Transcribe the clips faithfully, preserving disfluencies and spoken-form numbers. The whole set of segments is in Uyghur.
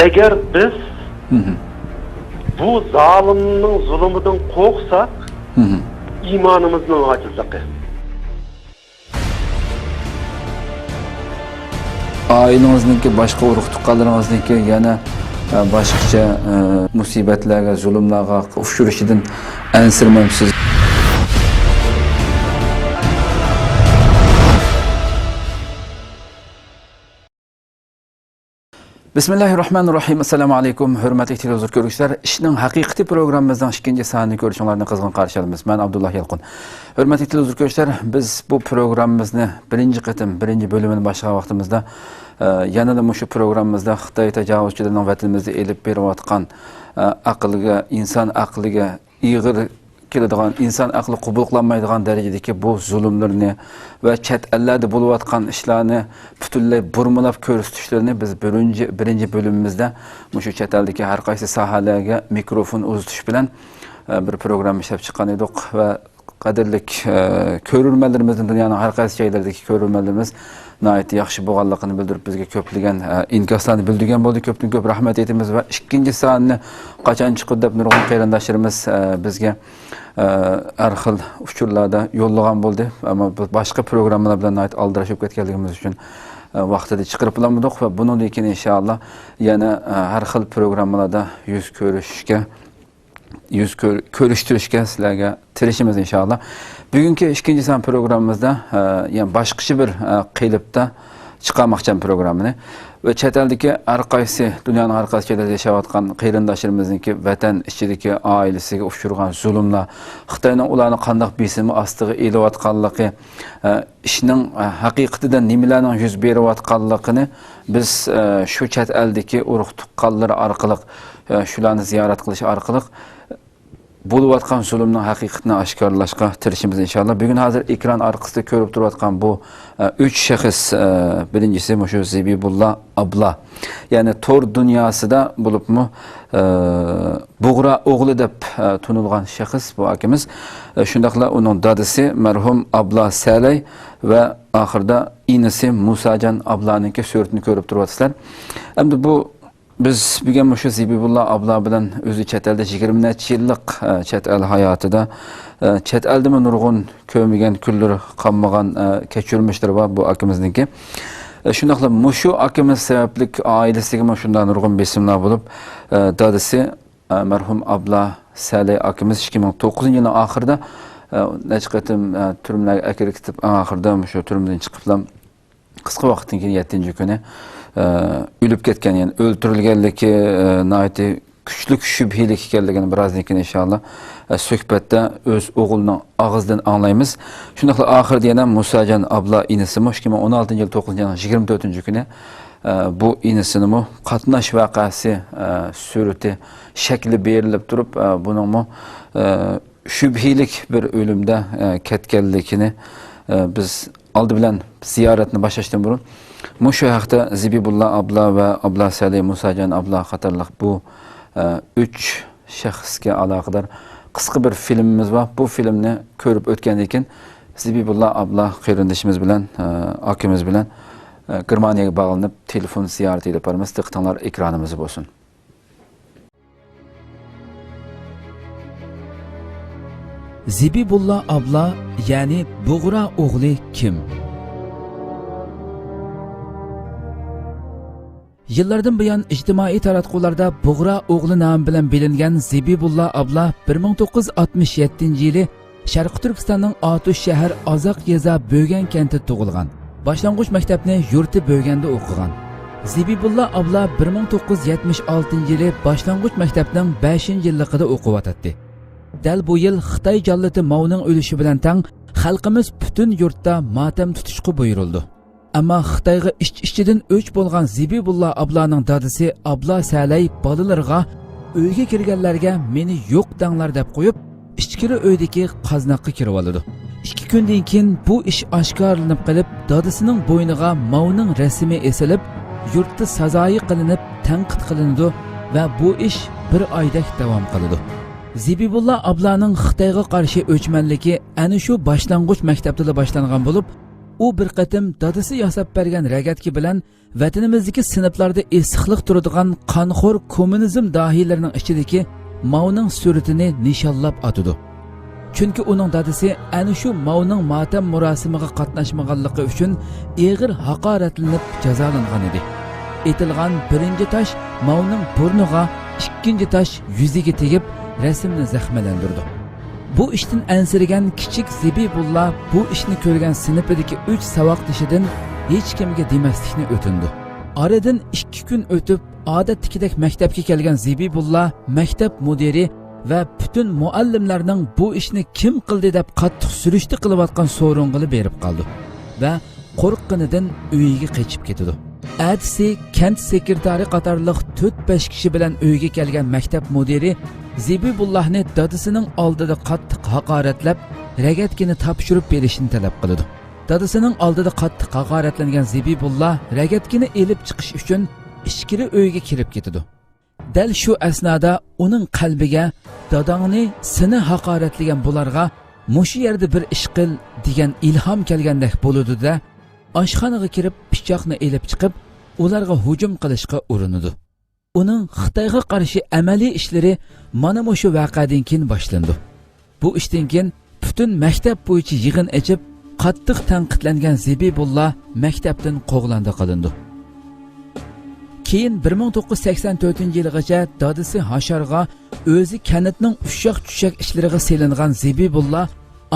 ئەگەر بىز بۇ زالىمنىڭ زۇلۇمىدىن قورقساق، ئىمانىمىزنىڭ ئاجىزلىقى. ئائىلىڭىزنىڭكى، باشقا ئۇرۇق-تۇغقانلىرىڭىزنىڭكى يەنە، ئە، باشقىچە، ئە، مۇسىبەتلەرگە، زۇلۇملارغا ئۇچرىشىدىن ئەنسىرىمەمسىز؟ بىسمىللاھىررەھمانىررەھىم. ئەسسالامۇ ئەلەيكۇم، ھۆرمەتلىك تېلېۋىزور كۆرگۈچىلەر. ئىشنىڭ ھەقىقىتى پروگراممىمىزنىڭ ئىككىنچى سانىنى كۆرۈشۈڭلارنى قىزغىن قارشى ئالىمىز. مەن ئابدۇللا يالقۇن. ھۆرمەتلىك تېلېۋىزور كۆرگۈچىلەر، بىز بۇ پروگراممىمىزنى بىرىنچى قېتىم، بىرىنچى بۆلۈمىنى باشلىغان ۋاقتىمىزدا، ئە، يەنىلا مۇشۇ پروگراممىمىزدا خىتاي تاجاۋۇزچىلىرىنىڭ ۋەتىنىمىزدە ئېلىپ بېرىۋاتقان، ئە، ئەقىلگە، ئىنسان ئەقلىگە ئېغىر كېلىدىغان، ئىنسان ئەقلى قوبۇل قىلالمايدىغان دەرىجىدىكى بۇ زۇلۇملىرىنى ۋە چەت ئەللەردە بولۇۋاتقان ئىشلارنى پۈتۈنلەي بۇرمىلاپ كۆرسىتىشلىرىنى بىز بىرىنچى، بىرىنچى بۆلۈمىمىزدە مۇشۇ چەت ئەلدىكى ھەر قايسى ساھەلەرگە مىكروفون ئۇزىتىش بىلەن، ئە، بىر پروگرامما ئىشلەپ چىققان ئىدۇق ۋە قەدىرلىك، ئە، كۆرۈرمەنلىرىمىزدىن، دۇنيانىڭ ھەر قايسى جايلىرىدىكى كۆرۈرمەنلىرىمىز ناھايىتى ياخشى بولغانلىقىنى بىلدۈرۈپ، بىزگە كۆپلىگەن، ئە، ئىنكاسلارنى بىلدۈرگەن بولدى. كۆپتىن كۆپ رەھمەت ئېيتىمىز ۋە ئىككىنچى سانىنى قاچان چىقىدۇ دەپ نۇرغۇن قېرىنداشلىرىمىز، ئە، بىزگە، ئە، ھەر خىل ئۇچۇرلاردا يوللىغان بولدى. ئەمما بىز باشقا پروگراممىلار بىلەن ناھايىتى ئالدىراش بولۇپ كەتكەنلىكىمىز ئۈچۈن، ئە، ۋاقتىدا چىقىرىپ بولالمىدۇق ۋە بۇنىڭدىن كېيىن ئىنشائاللا يەنە، ئە، ھەر خىل پروگراممىلاردا يۈز كۆرۈشۈشكە يۈز كۆر-، كۆرۈشتۈرۈشكە سىلەرگە تىرىشىمىز ئىنشائاللا. بۈگۈنكى ئىككىنچى سان پروگراممىمىزدا، ئە، يەنە باشقىچە بىر، ئە، قېلىپتا چىقارماقچىمەن پروگراممىنى. ۋە چەت ئەلدىكى ھەر قايسى، دۇنيانىڭ ھەر قايسى جايلىرىدا ياشاۋاتقان قېرىنداشلىرىمىزنىڭكى ۋەتەن ئىچىدىكى ئائىلىسىگە ئۇچرىغان زۇلۇملار، خىتاينىڭ ئۇلارنى قانداق بېسىمى ئاستىغا ئېلىۋاتقانلىقى، ئە، ئىشنىڭ، ئە، ھەقىقىتىدە نېمىلەرنىڭ يۈز بېرىۋاتقانلىقىنى بىز، ئە، شۇ چەت ئەلدىكى ئۇرۇق-تۇغقانلىرى ئارقىلىق، ئە، شۇلارنى زىيارەت قىلىش ئارقىلىق بولۇۋاتقان زۇلۇمنىڭ ھەقىقىتىنى ئاشكارىلاشقا تىرىشىمىز ئىنشائاللا. بۈگۈن ھازىر ئېكران ئارقىسىدا كۆرۈپ تۇرۇۋاتقان بۇ، ئە، ئۈچ شەخس، ئە، بىرىنچىسى مۇشۇ زېبىبۇللا ئابلا. يەنى تور دۇنياسىدا بولۇپمۇ، ئە، بۇغرا ئوغلى دەپ، ئە، تونۇلغان شەخس بۇ ئاكىمىز. ئە، شۇنداقلا ئۇنىڭ دادىسى مەرھۇم ئابلا سەلەي ۋە ئاخىرىدا ئىنىسى مۇساجان ئابلانىڭكى سۈرىتىنى كۆرۈپ تۇرۇۋاتىسىلەر. ئەمدى بۇ بىز بۈگۈن مۇشۇ زېبىبۇللا ئابلا بىلەن ئۆزى چەت ئەلدە يىگىرمە نەچچە يىللىق، ئە، چەت ئەل ھاياتىدا، ئە، چەت ئەلدىمۇ نۇرغۇن كۆرمىگەن كۈنلىرى قالمىغان، ئە، كەچۈرمىشلىرى بار بۇ ئاكىمىزنىڭكى. ئە، شۇنداقلا مۇشۇ ئاكىمىز سەۋەبلىك ئائىلىسىگىمۇ شۇنداق نۇرغۇن بېسىملار بولۇپ، ئە، دادىسى، ئە، مەرھۇم ئابلا سەلەي ئاكىمىز ئىككى مىڭ توققۇزىنچى يىلنىڭ ئاخىرىدا، ئە، نەچچە قېتىم، ئە، تۈرمىلەرگە ئەكىرىپ كېتىپ، ئەڭ ئاخىرىدا مۇشۇ تۈرمىدىن چىقىپلا قىسقا ۋاقىتتىن كېيىن يەتتىنچى كۈنى، ئە، ئۆلۈپ كەتكەن، يەنى ئۆلتۈرۈلگەنلىكى، ئە، ناھايىتى كۈچلۈك شۈبھىلىك ئىكەنلىكىنى بىرازدىن كېيىن ئىنشائاللا، ئە، سۆھبەتتە ئۆز ئوغلىنىڭ ئاغزىدىن ئاڭلايمىز. شۇنداقلا ئاخىرىدا يەنە مۇساجان ئابلا ئىنىسىمۇ ئىككى مىڭ ئون ئالتىنچى يىل توققۇزىنچى ئاينىڭ يىگىرمە تۆتىنچى كۈنى، ئە، بۇ ئىنىسىنىمۇ قاتناش ۋەقەسى، ئە، سۈرىتى، شەكلى بېرىلىپ تۇرۇپ، ئە، بۇنىڭمۇ، ئە، شۈبھىلىك بىر ئۆلۈمدە، ئە، كەتكەنلىكىنى، ئە، بىز ئالدى بىلەن زىيارەتنى باشلاشتىن بۇرۇن مۇشۇ ھەقتە زېبىبۇللا ئابلا ۋە ئابلا سەلى مۇساجان ئابلا قاتارلىق بۇ، ئە، ئۈچ شەخسكە ئالاقىدار قىسقا بىر فىلىمىمىز بار. بۇ فىلىمنى كۆرۈپ ئۆتكەندىن كېيىن زېبىبۇللا ئابلا قېرىندىشىمىز بىلەن، ئە، ئاكىمىز بىلەن، ئە، گېرمانىيەگە باغلىنىپ تېلېفون زىيارىتى ئېلىپ بارىمىز. دىققىتىڭلار ئېكرانىمىزدا بولسۇن. زېبىبۇللا ئابلا، يەنى بۇغرا ئوغلى كىم؟ يىللاردىن بۇيان ئىجتىمائىي تاراتقۇلاردا بۇغرا ئوغلى نامى بىلەن بىلىنگەن زېبىبۇللا ئابلا بىر مىڭ توققۇز يۈز ئاتمىش يەتتىنچى يىلى شەرقىي تۈركىستاننىڭ ئاتۇش شەھەر ئازاق يېزا بۆگەن كەنتىدە تۇغۇلغان. باشلانغۇچ مەكتەپنى يۇرتى بۆگەندە ئوقۇغان. زېبىبۇللا ئابلا بىر مىڭ توققۇز يۈز يەتمىش ئالتىنچى يىلى باشلانغۇچ مەكتەپنىڭ بەشىنچى يىللىقىدا ئوقۇۋاتاتتى. دەل بۇ يىل خىتاي جاللىتى ماۋنىڭ ئۆلۈشى بىلەن تەڭ خەلقىمىز پۈتۈن يۇرتتا ماتەم تۇتۇشقا بۇيرۇلدى. ئەمما خىتايغا ئىچ-ئىچىدىن ئۆچ بولغان زېبىبۇللا ئابلانىڭ دادىسى ئابلا سەلەي بالىلىرىغا، «ئۆيگە كىرگەنلەرگە مېنى يوق دەڭلار» دەپ قويۇپ، ئىچكىرى ئۆيدىكى قازناققا كىرىۋالىدۇ. ئىككى كۈندىن كېيىن بۇ ئىش ئاشكارىلىنىپ قېلىپ، دادىسىنىڭ بوينىغا ماۋنىڭ رەسىمى ئېسىلىپ، يۇرتتا سازايى قىلىنىپ، تەنقىد قىلىنىدۇ ۋە بۇ ئىش بىر ئايدەك داۋام قىلىدۇ. زېبىبۇللا ئابلانىڭ خىتايغا قارشى ئۆچمەنلىكى ئەنە شۇ باشلانغۇچ مەكتەپتىلا باشلانغان بولۇپ، ئۇ بىر قېتىم دادىسى ياساپ بەرگەن رەگەتكە بىلەن ۋەتىنىمىزدىكى سىنىپلاردا ئېسىقلىق تۇرىدىغان قانخور كوممۇنىزم داھىيلىرىنىڭ ئىچىدىكى ماۋنىڭ سۈرىتىنى نىشانلاپ ئاتىدۇ. چۈنكى ئۇنىڭ دادىسى ئەنە شۇ ماۋنىڭ ماتەم مۇراسىمىغا قاتناشمىغانلىقى ئۈچۈن ئېغىر ھاقارەتلىنىپ جازالانغان ئىدى. ئېتىلغان بىرىنچى تاش ماۋنىڭ بۇرنىغا، ئىككىنچى تاش يۈزىگە تېگىپ، رەسىمنى زەخىملەندۈرىدۇ. بۇ ئىشتىن ئەنسىرىگەن كىچىك زىبىبۇللا بۇ ئىشنى كۆرگەن سىنىپىدىكى ئۈچ ساۋاقدىشىدىن ھېچكىمگە دېمەسلىكنى ئۆتۈنىدۇ. ئارىدىن ئىككى كۈن ئۆتۈپ، ئادەتتىكىدەك مەكتەپكە كەلگەن زىبىبۇللا مەكتەپ مۇدىرى ۋە پۈتۈن مۇئەللىملەرنىڭ بۇ ئىشنى كىم قىلدى دەپ قاتتىق سۈرۈشتە قىلىۋاتقان سورۇنغىلا بېرىپ قالىدۇ ۋە قورققىنىدىن ئۆيىگە قېچىپ كېتىدۇ. ئەتىسى كەنت سېكرېتارى قاتارلىق تۆت-بەش كىشى بىلەن ئۆيگە كەلگەن مەكتەپ مۇدىرى زىبىبۇللاھنى دادىسىنىڭ ئالدىدا قاتتىق ھاقارەتلەپ، رەگەتكىنى تاپشۇرۇپ بېرىشنى تەلەپ قىلىدۇ. دادىسىنىڭ ئالدىدا قاتتىق ھاقارەتلەنگەن زىبىبۇللا رەگەتكىنى ئېلىپ چىقىش ئۈچۈن ئىچكىرى ئۆيگە كىرىپ كېتىدۇ. دەل شۇ ئەسنادا ئۇنىڭ قەلبىگە، «داداڭنى، سېنى ھاقارەتلىگەن بۇلارغا مۇشۇ يەردە بىر ئىش قىل» دېگەن ئىلھام كەلگەندەك بولىدۇ-دە، ئاشخانىغا كىرىپ پىچاقنى ئېلىپ چىقىپ، ئۇلارغا ھۇجۇم قىلىشقا ئۇرۇنىدۇ. ئۇنىڭ خىتايغا قارشى ئەمەلىي ئىشلىرى مانا مۇشۇ ۋەقەدىن كېيىن باشلىنىدۇ. بۇ ئىشتىن كېيىن پۈتۈن مەكتەپ بويىچە يىغىن ئېچىپ، قاتتىق تەنقىدلەنگەن زىبىبۇللا مەكتەپتىن قوغلاندى قىلىنىدۇ. كېيىن بىر مىڭ توققۇز يۈز سەكسەن تۆتىنچى يىلغىچە دادىسى ھاشارغا ئۆزى كەنتنىڭ ئۇششاق-چۈششەك ئىشلىرىغا سېلىنغان زىبىبۇللا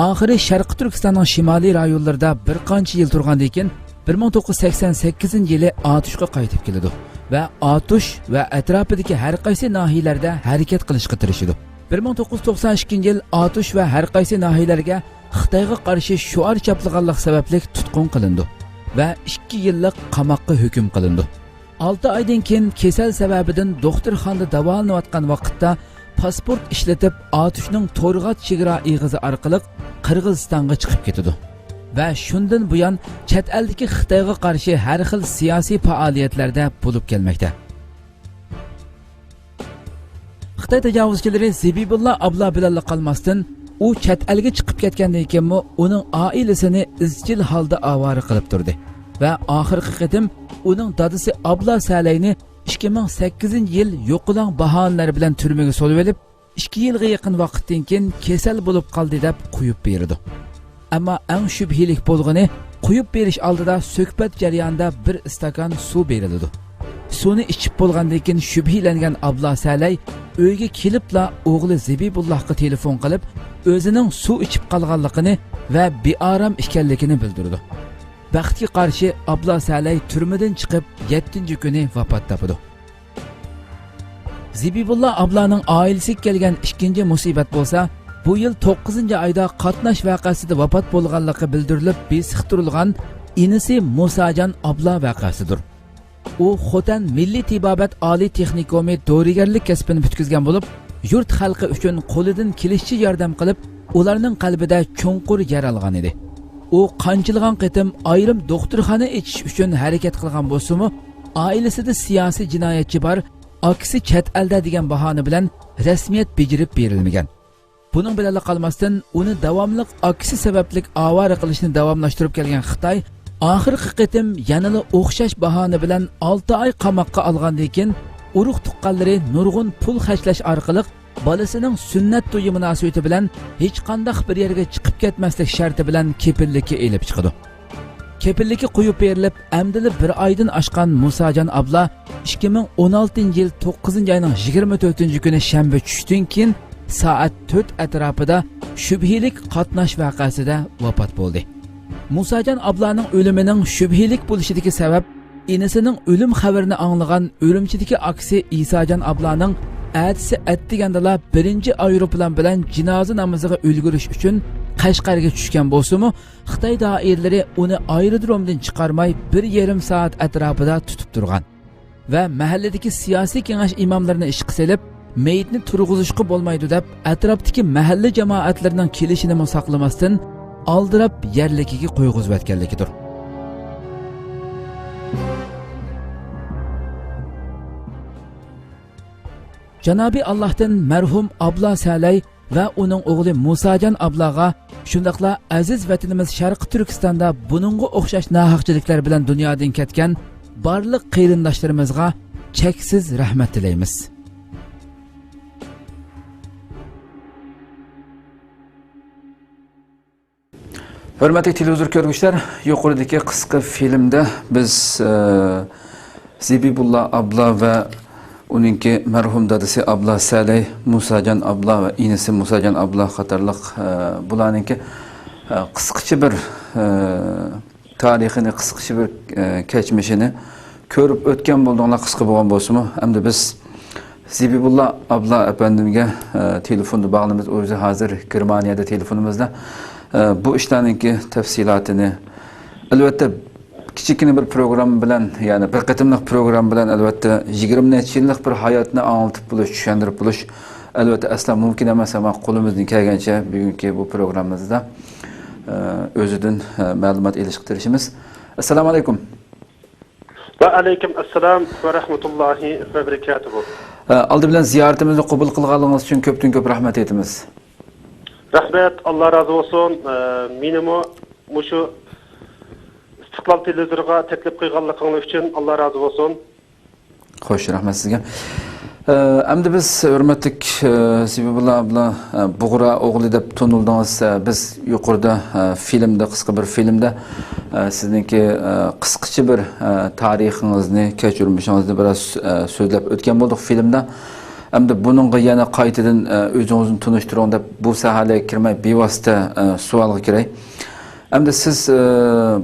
ئاخىرى شەرقىي تۈركىستاننىڭ شىمالىي رايونلىرىدا بىر قانچە يىل تۇرغاندىن كېيىن، بىر مىڭ توققۇز يۈز سەكسەن سەككىزىنچى يىلى ئاتۇشقا قايتىپ كېلىدۇ ۋە ئاتۇش ۋە ئەتراپىدىكى ھەر قايسى ناھىيىلەردە ھەرىكەت قىلىشقا تىرىشىدۇ. بىر مىڭ توققۇز يۈز توقسان ئىككىنچى يىل ئاتۇش ۋە ھەر قايسى ناھىيىلەرگە خىتايغا قارشى شوئار چاپلىغانلىق سەۋەبلىك تۇتقۇن قىلىنىدۇ ۋە ئىككى يىللىق قاماققا ھۆكۈم قىلىنىدۇ. ئالتە ئايدىن كېيىن كېسەل سەۋەبىدىن دوختۇرخانىدا داۋالىنىۋاتقان ۋاقىتتا پاسپورت ئىشلىتىپ، ئاتۇشنىڭ تورغات چېگرا ئېغىزى ئارقىلىق قىرغىزىستانغا چىقىپ كېتىدۇ ۋە شۇندىن بۇيان چەت ئەلدىكى خىتايغا قارشى ھەر خىل سىياسىي پائالىيەتلەردە بولۇپ كەلمەكتە. خىتاي تاجاۋۇزچىلىرى زىبىبۇللا ئابلا بىلەنلا قالماستىن، ئۇ چەت ئەلگە چىقىپ كەتكەندىن كېيىنمۇ ئۇنىڭ ئائىلىسىنى ئىزچىل ھالدا ئاۋارە قىلىپ تۇردى ۋە ئاخىرقى قېتىم ئۇنىڭ دادىسى ئابلا سەلەينى ئىككى مىڭ سەككىزىنچى يىل يوقىلاڭ باھانىلەر بىلەن تۈرمىگە سولىۋېلىپ، ئىككى يىلغا يېقىن ۋاقىتتىن كېيىن كېسەل بولۇپ قالدى دەپ قويۇپ بېرىدۇ. ئەمما ئەڭ شۈبھىلىك بولغىنى، قويۇپ بېرىش ئالدىدا سۆھبەت جەريانىدا بىر ئىستاكان سۇ بېرىلىدۇ. سۇنى ئىچىپ بولغاندىن كېيىن شۈبھىلەنگەن ئابلا سەلەي ئۆيگە كېلىپلا ئوغلى زىبىبۇللاھقا تېلېفون قىلىپ، ئۆزىنىڭ سۇ ئىچىپ قالغانلىقىنى ۋە بىئارام ئىكەنلىكىنى بىلدۈرىدۇ. بەختكە قارشى، ئابلا سەلەي تۈرمىدىن چىقىپ يەتتىنچى كۈنى ۋاپات تاپىدۇ. زىبىبۇللا ئابلانىڭ ئائىلىسىگە كەلگەن ئىككىنچى مۇسىبەت بولسا، بۇ يىل توققۇزىنچى ئايدا قاتناش ۋەقەسىدە ۋاپات بولغانلىقى بىلدۈرۈلۈپ بېسىقتۇرۇلغان ئىنىسى مۇساجان ئابلا ۋەقەسىدۇر. ئۇ خوتەن مىللىي تېبابەت ئالىي تېخنىكومى دورىگەرلىك كەسپىنى پۈتكۈزگەن بولۇپ، يۇرت خەلقى ئۈچۈن قولىدىن كېلىشىچە ياردەم قىلىپ، ئۇلارنىڭ قەلبىدە چوڭقۇر يەر ئالغان ئىدى. ئۇ قانچىلىغان قېتىم ئايرىم دوختۇرخانا ئېچىش ئۈچۈن ھەرىكەت قىلغان بولسىمۇ، ئائىلىسىدە سىياسىي جىنايەتچى بار، ئاكىسى چەت ئەلدە دېگەن باھانە بىلەن رەسمىيەت بېجىرىپ بېرىلمىگەن. بۇنىڭ بىلەنلا قالماستىن، ئۇنى داۋاملىق ئاكىسى سەۋەبلىك ئاۋارە قىلىشنى داۋاملاشتۇرۇپ كەلگەن خىتاي ئاخىرقى قېتىم يەنىلا ئوخشاش باھانە بىلەن ئالتە ئاي قاماققا ئالغاندىن كېيىن، ئۇرۇق تۇغقانلىرى نۇرغۇن پۇل خەجلەش ئارقىلىق بالىسىنىڭ سۈننەت تويى مۇناسىۋىتى بىلەن ھېچقانداق بىر يەرگە چىقىپ كەتمەسلىك شەرتى بىلەن كېپىللىككە ئېلىپ چىقىدۇ. كېپىللىككە قويۇپ بېرىلىپ، ئەمدىلا بىر ئايدىن ئاشقان مۇساجان ئابلا ئىككى مىڭ ئون ئالتىنچى يىل توققۇزىنچى ئاينىڭ يىگىرمە تۆتىنچى كۈنى شەنبە چۈشتىن كېيىن سائەت تۆت ئەتراپىدا شۈبھىلىك قاتناش ۋەقەسىدە ۋاپات بولدى. مۇساجان ئابلانىڭ ئۆلۈمىنىڭ شۈبھىلىك بولۇشىدىكى سەۋەب، ئىنىسىنىڭ ئۆلۈم خەۋىرىنى ئاڭلىغان ئۈرۈمچىدىكى ئاكىسى ئىساجان ئابلانىڭ ئەتىسى ئەتىگەندىلا بىرىنچى ئايروپىلان بىلەن جىنازا نامىزىغا ئۈلگۈرۈش ئۈچۈن قەشقەرگە چۈشكەن بولسىمۇ، خىتاي دائىرىلىرى ئۇنى ئايرودرومدىن چىقارماي، بىر يېرىم سائەت ئەتراپىدا تۇتۇپ تۇرغان ۋە مەھەللىدىكى سىياسىي كېڭەش ئىماملىرىنى ئىشقا سېلىپ، مېيىتنى تۇرغۇزۇشقا بولمايدۇ دەپ، ئەتراپتىكى مەھەللە جامائەتلىرىنىڭ كېلىشىنىمۇ ساقلىماستىن، ئالدىراپ يەرلىكىگە قويغۇزۇۋەتكەنلىكىدۇر. جانابى ئاللاھتىن مەرھۇم ئابلا سەلەي ۋە ئۇنىڭ ئوغلى مۇساجان ئابلاغا، شۇنداقلا ئەزىز ۋەتىنىمىز شەرقىي تۈركىستاندا بۇنىڭغا ئوخشاش ناھەقچىلىكلەر بىلەن دۇنيادىن كەتكەن بارلىق قېرىنداشلىرىمىزغا چەكسىز رەھمەت تىلەيمىز. ھۆرمەتلىك تېلېۋىزور كۆرگۈچىلەر، يۇقىرىدىكى قىسقا فىلىمدە بىز، ئە، زېبىبۇللا ئابلا ۋە ئۇنىڭكى مەرھۇم دادىسى ئابلا سەلەي، مۇساجان ئابلا ۋە ئىنىسى مۇساجان ئابلا قاتارلىق، ئە، بۇلارنىڭكى، ئە، قىسقىچە بىر، ئە، تارىخىنى، قىسقىچە بىر، ئە، كەچمىشىنى كۆرۈپ ئۆتكەن بولدۇڭلار، قىسقا بولغان بولسىمۇ. ئەمدى بىز زېبىبۇللا ئابلا ئەپەندىمگە، ئە، تېلېفوندا باغلىنىمىز. ئۇ ئۆزى ھازىر گېرمانىيەدە تېلېفونىمىزدا. ئە، بۇ ئىشلارنىڭكى تەپسىلاتىنى، ئەلۋەتتە، كىچىككىنە بىر پروگرامما بىلەن، يەنى بىر قېتىملىق پروگرامما بىلەن، ئەلۋەتتە، يىگىرمە نەچچە يىللىق بىر ھاياتنى ئاڭلىتىپ بولۇش، چۈشەندۈرۈپ بولۇش، ئەلۋەتتە، ئەسلا مۇمكىن ئەمەس. ئەمما قولىمىزدىن كەلگەنچە بۈگۈنكى بۇ پروگراممىمىزدا، ئە، ئۆزىدىن، ئە، مەلۇمات ئېلىشقا تىرىشىمىز. ئەسسالامۇ ئەلەيكۇم. ۋەئەلەيكۇم ئەسسالام ۋە رەھمەتۇللاھى ۋە بەرىكاتۇھۇ. ئە، ئالدى بىلەن زىيارىتىمىزنى قوبۇل قىلغانلىقىڭىز ئۈچۈن كۆپتىن كۆپ رەھمەت ئېيتىمىز. رەھمەت، ئاللا رازى بولسۇن. ئە، مېنىمۇ مۇشۇ ئىستىقلال تېلېۋىزورىغا تەكلىپ قىلغانلىقىڭلار ئۈچۈن ئاللا رازى بولسۇن. خوش، رەھمەت سىزگە. ئە، ئەمدى بىز ھۆرمەتلىك، ئە، زېبىبۇللا ئابلا، ئە، بۇغرا ئوغلى دەپ تونۇلدىڭىز. ئە، بىز يۇقىرىدا، ئە، فىلىمدە، قىسقا بىر فىلىمدە، ئە، سىزنىڭكى، ئە، قىسقىچە بىر، ئە، تارىخىڭىزنى، كەچۈرمىشىڭىزنى بىراز، ئە، سۆزلەپ ئۆتكەن بولدۇق فىلىمدا. ئەمدى بۇنىڭغا يەنە قايتىدىن، ئە، ئۆزىڭىزنى تونۇشتۇرۇڭ دەپ بۇ ساھەلەرگە كىرمەي بىۋاسىتە، ئە، سوئالغا كىرەي. ئەمدى سىز، ئە،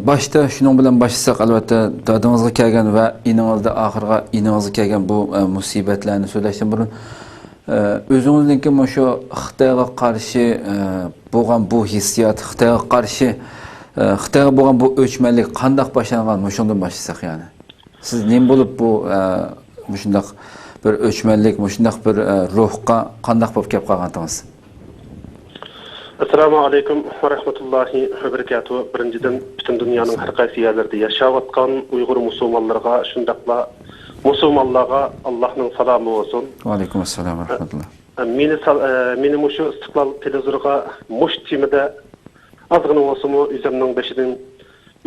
باشتا شۇنىڭ بىلەن باشلىساق، ئەلۋەتتە، دادىڭىزغا كەلگەن ۋە ئىنىڭىزدا ئاخىرغا ئىنىڭىزغا كەلگەن بۇ، ئە، مۇسىبەتلەرنى سۆزلەشتىن بۇرۇن، ئە، ئۆزىڭىزنىڭكى مۇشۇ خىتايغا قارشى، ئە، بولغان بۇ ھېسسىيات، خىتايغا قارشى، ئە، خىتايغا بولغان بۇ ئۆچمەنلىك قانداق باشلانغان؟ مۇشۇندىن باشلىساق، يەنى. سىز نېمە بولۇپ بۇ، ئە، مۇشۇنداق بىر ئۆچمەنلىك، مۇشۇنداق بىر، ئە، روھقا قانداق بولۇپ كەپ قالغانتىڭىز؟ ئەسسالامۇ ئەلەيكۇم ۋە رەھمەتۇللاھى ۋە بەرىكاتۇھۇ. بىرىنچىدىن، پۈتۈن دۇنيانىڭ ھەر قايسى يەرلىرىدە ياشاۋاتقان ئۇيغۇر مۇسۇلمانلىرىغا، شۇنداقلا مۇسۇلمانلارغا ئاللاھنىڭ سالامى بولسۇن. ۋەئەلەيكۇم ئەسسالام ۋە رەھمەتۇللا. ئە، مېنى سال-، ئە، مېنى مۇشۇ ئىستىقلال تېلېۋىزورىغا مۇشۇ تېمىدا ئازغىنە بولسىمۇ ئۆزۈمنىڭ بېشىدىن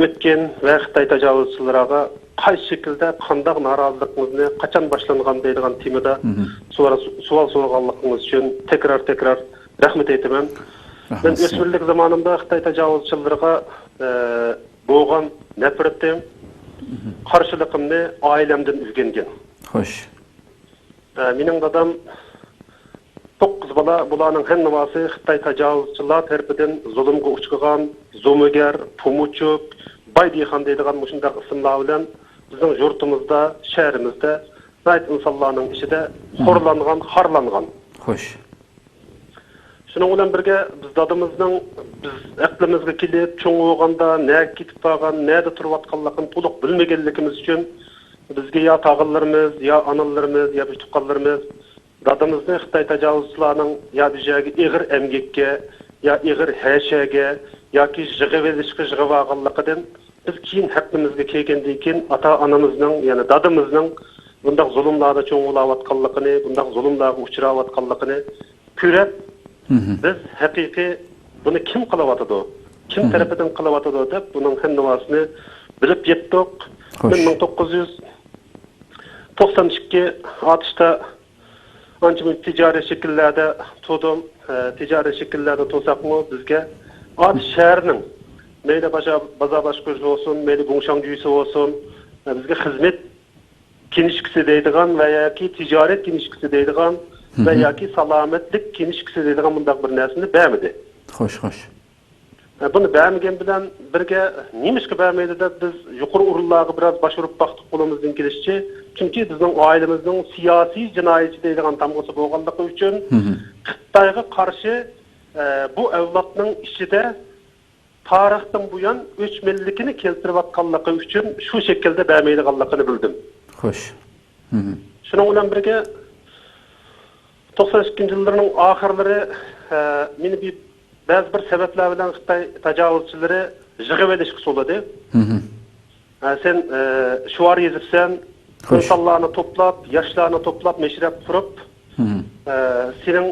ئۆتكەن ۋە خىتاي تاجاۋۇزچىلىرىغا قايسى شەكىلدە قانداق نارازىلىقىڭىزنى، قاچان باشلانغان دەيدىغان تېمىدا مھم. سوئال، سوئال سورىغانلىقىڭىز ئۈچۈن تەكرار، تەكرار رەھمەت ئېيتىمەن. رەھمەت مەن سىزگە. ئۆسمۈرلۈك زامانىمدا خىتاي تاجاۋۇزچىلىرىغا، ئە، بولغان نەپرىتىم، مھم. قارشىلىقىمنى ئائىلەمدىن ئۆگەنگەن. خوش. ئە، مېنىڭ دادام توققۇز بالا، بۇلارنىڭ ھەممىسى خىتاي تاجاۋۇزچىلار تەرىپىدىن زۇلۇمغا ئۇچرىغان، زومىگەر، پومۇچۇك، باي دېھقان دەيدىغان مۇشۇنداق ئىسىملار بىلەن بىزنىڭ يۇرتىمىزدا، شەھىرىمىزدە ناھايىتى ئىنسانلارنىڭ ئىچىدە مم. خورلانغان، خارلانغان. خوش. شۇنىڭ بىلەن بىرگە، بىز دادىمىزنىڭ بىز ئەقلىمىزگە كېلىپ، چوڭ بولغاندا، نەگە كېتىپ بارغان، نەدە تۇرۇۋاتقانلىقىنى تولۇق بىلمىگەنلىكىمىز ئۈچۈن، بىزگە يا تاغىلىرىمىز، يا ئانىلىرىمىز، يا بىر تۇغقانلىرىمىز دادىمىزنى خىتاي تاجاۋۇزچىلارنىڭ يا بىر يەرگە ئېغىر ئەمگەككە، يا ئېغىر ھەشەگە ياكى يىغىۋېلىشقا يىغىۋالغانلىقىدىن، بىز كېيىن ھەققىمىزگە كەلگەندىن كېيىن، ئاتا-ئانىمىزنىڭ، يەنى دادىمىزنىڭ بۇنداق زۇلۇملاردا چوڭ بولاۋاتقانلىقىنى، بۇنداق زۇلۇملارغا ئۇچراۋاتقانلىقىنى كۆرۈپ، مھم. بىز ھەقىقىي بۇنى كىم قىلىۋاتىدۇ، كىم مھم. تەرىپىدىن قىلىۋاتىدۇ دەپ، بۇنىڭ ھەممىۋاسىنى بىلىپ يەتتۇق. خوش. مەن مىڭ توققۇز يۈز توقسان ئىككى ئاتۇشتا ئانچە مۇنچە تىجارىي شەكىللەردە تۇردۇم. ئە، تىجارىي شەكىللەردە تۇرساقمۇ، بىزگە ئاتۇش شەھىرىنىڭ مەيلى باشا-، بازار باشقۇرۇشى بولسۇن، مەيلى گۇڭشاڭجۈيسى بولسۇن، ئە، بىزگە خىزمەت كىنىشكىسى دەيدىغان ۋە ياكى تىجارەت كىنىشكىسى دەيدىغان ۋە مھم. ياكى سالامەتلىك كىنىشكىسى دەيدىغان مۇنداق بىر نەرسىنى بەرمىدى. خوش، خوش. بۇنى بەرمىگەن بىلەن بىرگە، نېمىشقا بەرمەيدۇ دەپ بىز يۇقىرى ئورۇنلارغا بىراز باش ئۇرۇپ باقتۇق، قولىمىزدىن كېلىشىچە. چۈنكى بىزنىڭ ئائىلىمىزنىڭ سىياسىي جىنايەتچى دەيدىغان تامغىسى بولغانلىقى ئۈچۈن مھم. خىتايغا قارشى، ئە، بۇ ئەۋلادنىڭ ئىچىدە تارىختىن بۇيان ئۆچمەنلىكىنى كەلتۈرۈۋاتقانلىقى ئۈچۈن شۇ شەكىلدە بەرمەيدىغانلىقىنى بىلدىم. خوش. مھم. شۇنىڭ بىلەن بىرگە، توقسان ئىككىنچى يىللىرىنىڭ ئاخىرلىرى، ئە، مېنى بىر، بەزى بىر سەۋەبلەر بىلەن خىتاي تاجاۋۇزچىلىرى يىغىۋېلىشقا سولىدى. مھم. ئە، سەن، ئە، شوئار يېزىپسەن، خوش. ئىنسانلارنى توپلاپ، ياشلارنى توپلاپ، مەشرەپ قۇرۇپ، مھم. ئە، سېنىڭ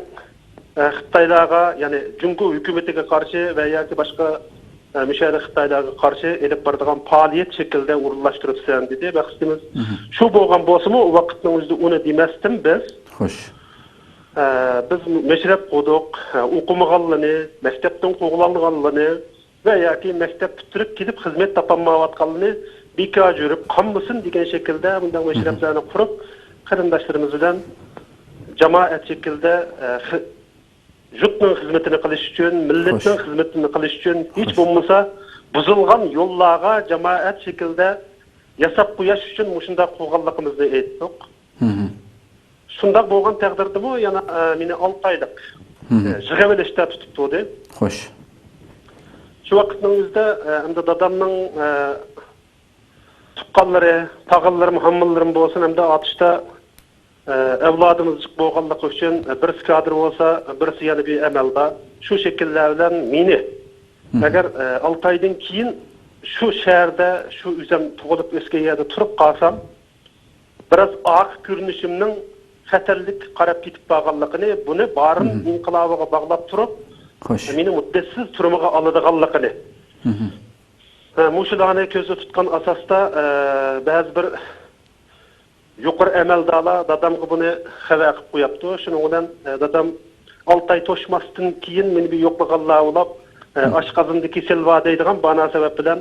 ئە، خىتايلارغا، يەنى جۇڭگو ھۆكۈمىتىگە قارشى ۋە ياكى باشقا، ئە، مۇشۇ يەردە خىتايلارغا قارشى ئېلىپ بارىدىغان پائالىيەت شەكلىدە ئورۇنلاشتۇرۇپسەن، دېدى. مەقسىتىمىز شۇ بولغان بولسىمۇ، ئۇ ۋاقىتنىڭ ئۆزىدە ئۇنى دېمەستىن بىز، خوش. ئە، بىز مەشرەپ قۇردۇق، ئە، ئوقۇمىغانلىرىنى، مەكتەپتىن قوغلانغانلىرىنى ۋە ياكى مەكتەپ پۈتتۈرۈپ كېلىپ خىزمەت تاپالمايۋاتقانلىرىنى بىكار يۈرۈپ قالمىسۇن دېگەن شەكىلدە بۇنداق مەشرەپلەرنى قۇرۇپ، قېرىنداشلىرىمىز بىلەن جامائەت شەكلىدە، ئە، خى-، يۇرتنىڭ خىزمىتىنى قىلىش ئۈچۈن، مىللەتنىڭ خىزمىتىنى قىلىش ئۈچۈن، ھېچ بولمىسا بۇزۇلغان يوللارغا جامائەت شەكلىدە ياساپ قويۇش ئۈچۈن مۇشۇنداق قىلغانلىقىمىزنى ئېيتتۇق. شۇنداق بولغان تەقدىردىمۇ يەنە، ئە، مېنى ئالتە ئايلىق، ئە، يىغىۋېلىشتا تۇتۇپ تۇردى. خوش. شۇ ۋاقىتنىڭ ئۆزىدە، ئە، ئەمدى دادامنىڭ، ئە، تۇغقانلىرى، تاغىلىرىم، ھاممىلىرىم بولسۇن، ئەمدى ئاتۇشتا، ئە، ئەۋلادىمىز جىق بولغانلىقى ئۈچۈن، ئە، بىرسى كادىر بولسا، بىرسى يەنە بىر ئەمەلدار. شۇ شەكىللەر بىلەن مېنى، ئەگەر، ئە، ئالتە ئايدىن كېيىن شۇ شەھەردە، شۇ ئۆزۈم تۇغۇلۇپ ئۆسكەن يەردە تۇرۇپ قالسام، بىراز ئارقا كۆرۈنۈشۈمنىڭ خەتەرلىككە قاراپ كېتىپ بارغانلىقىنى، بۇنى بارىن ئىنقىلابىغا باغلاپ تۇرۇپ، خوش. مېنى مۇددەتسىز تۈرمىگە ئالىدىغانلىقىنى. ھە، مۇشۇلارنى كۆزدە تۇتقان ئاساستا، ئە، بەزى بىر يۇقىرى ئەمەلدارلار دادامغا بۇنى خەۋەر قىلىپ قويۇپتۇ. شۇنىڭ بىلەن، ئە، دادام ئالتە ئاي توشماستىن كېيىن مېنى بىر يوقلىغانلار بولاپ، ئە، ئاشقازىنىدا كېسەل بار دەيدىغان بانا سەۋەب بىلەن،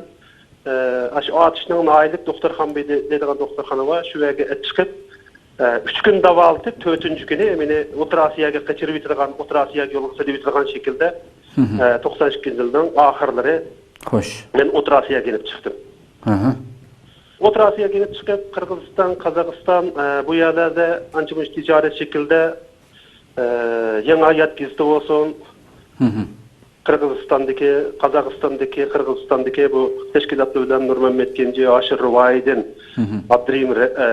ئە، ئاشۇ ئاتۇشنىڭ ناھىيەلىك دوختۇرخانا بىدى دەيدىغان دوختۇرخانا بار، شۇ يەرگە ئېلىپ چىقىپ، ئە، ئۈچ كۈن داۋالىتىپ، تۆتىنچى كۈنى مېنى ئوتتۇرا ئاسىياغا قېچىرىۋېتىدىغان، ئوتتۇرا ئاسىياغا يولغا سېلىۋېتىدىغان شەكىلدە، ئە، توقسان ئىككىنچى يىلنىڭ ئاخىرلىرى خوش. مەن ئوتتۇرا ئاسىياغا يېنىپ چىقتىم. ئوتتۇرا ئاسىياغا يېنىپ چىقىپ، قىرغىزىستان، قازاقىستان، ئە، بۇ يەرلەردە ئانچە-مۇنچە تىجارەت شەكلىدە، ئە، يېڭى ھايات گېزىتى بولسۇن، قىرغىزىستاندىكى، قازاقىستاندىكى، قىرغىزىستاندىكى بۇ تەشكىلاتلار بىلەن نۇرمەمەت كەنجى، ھاشىر رىۋايىدىن، ئابدۇرېھىم رە-، ئە،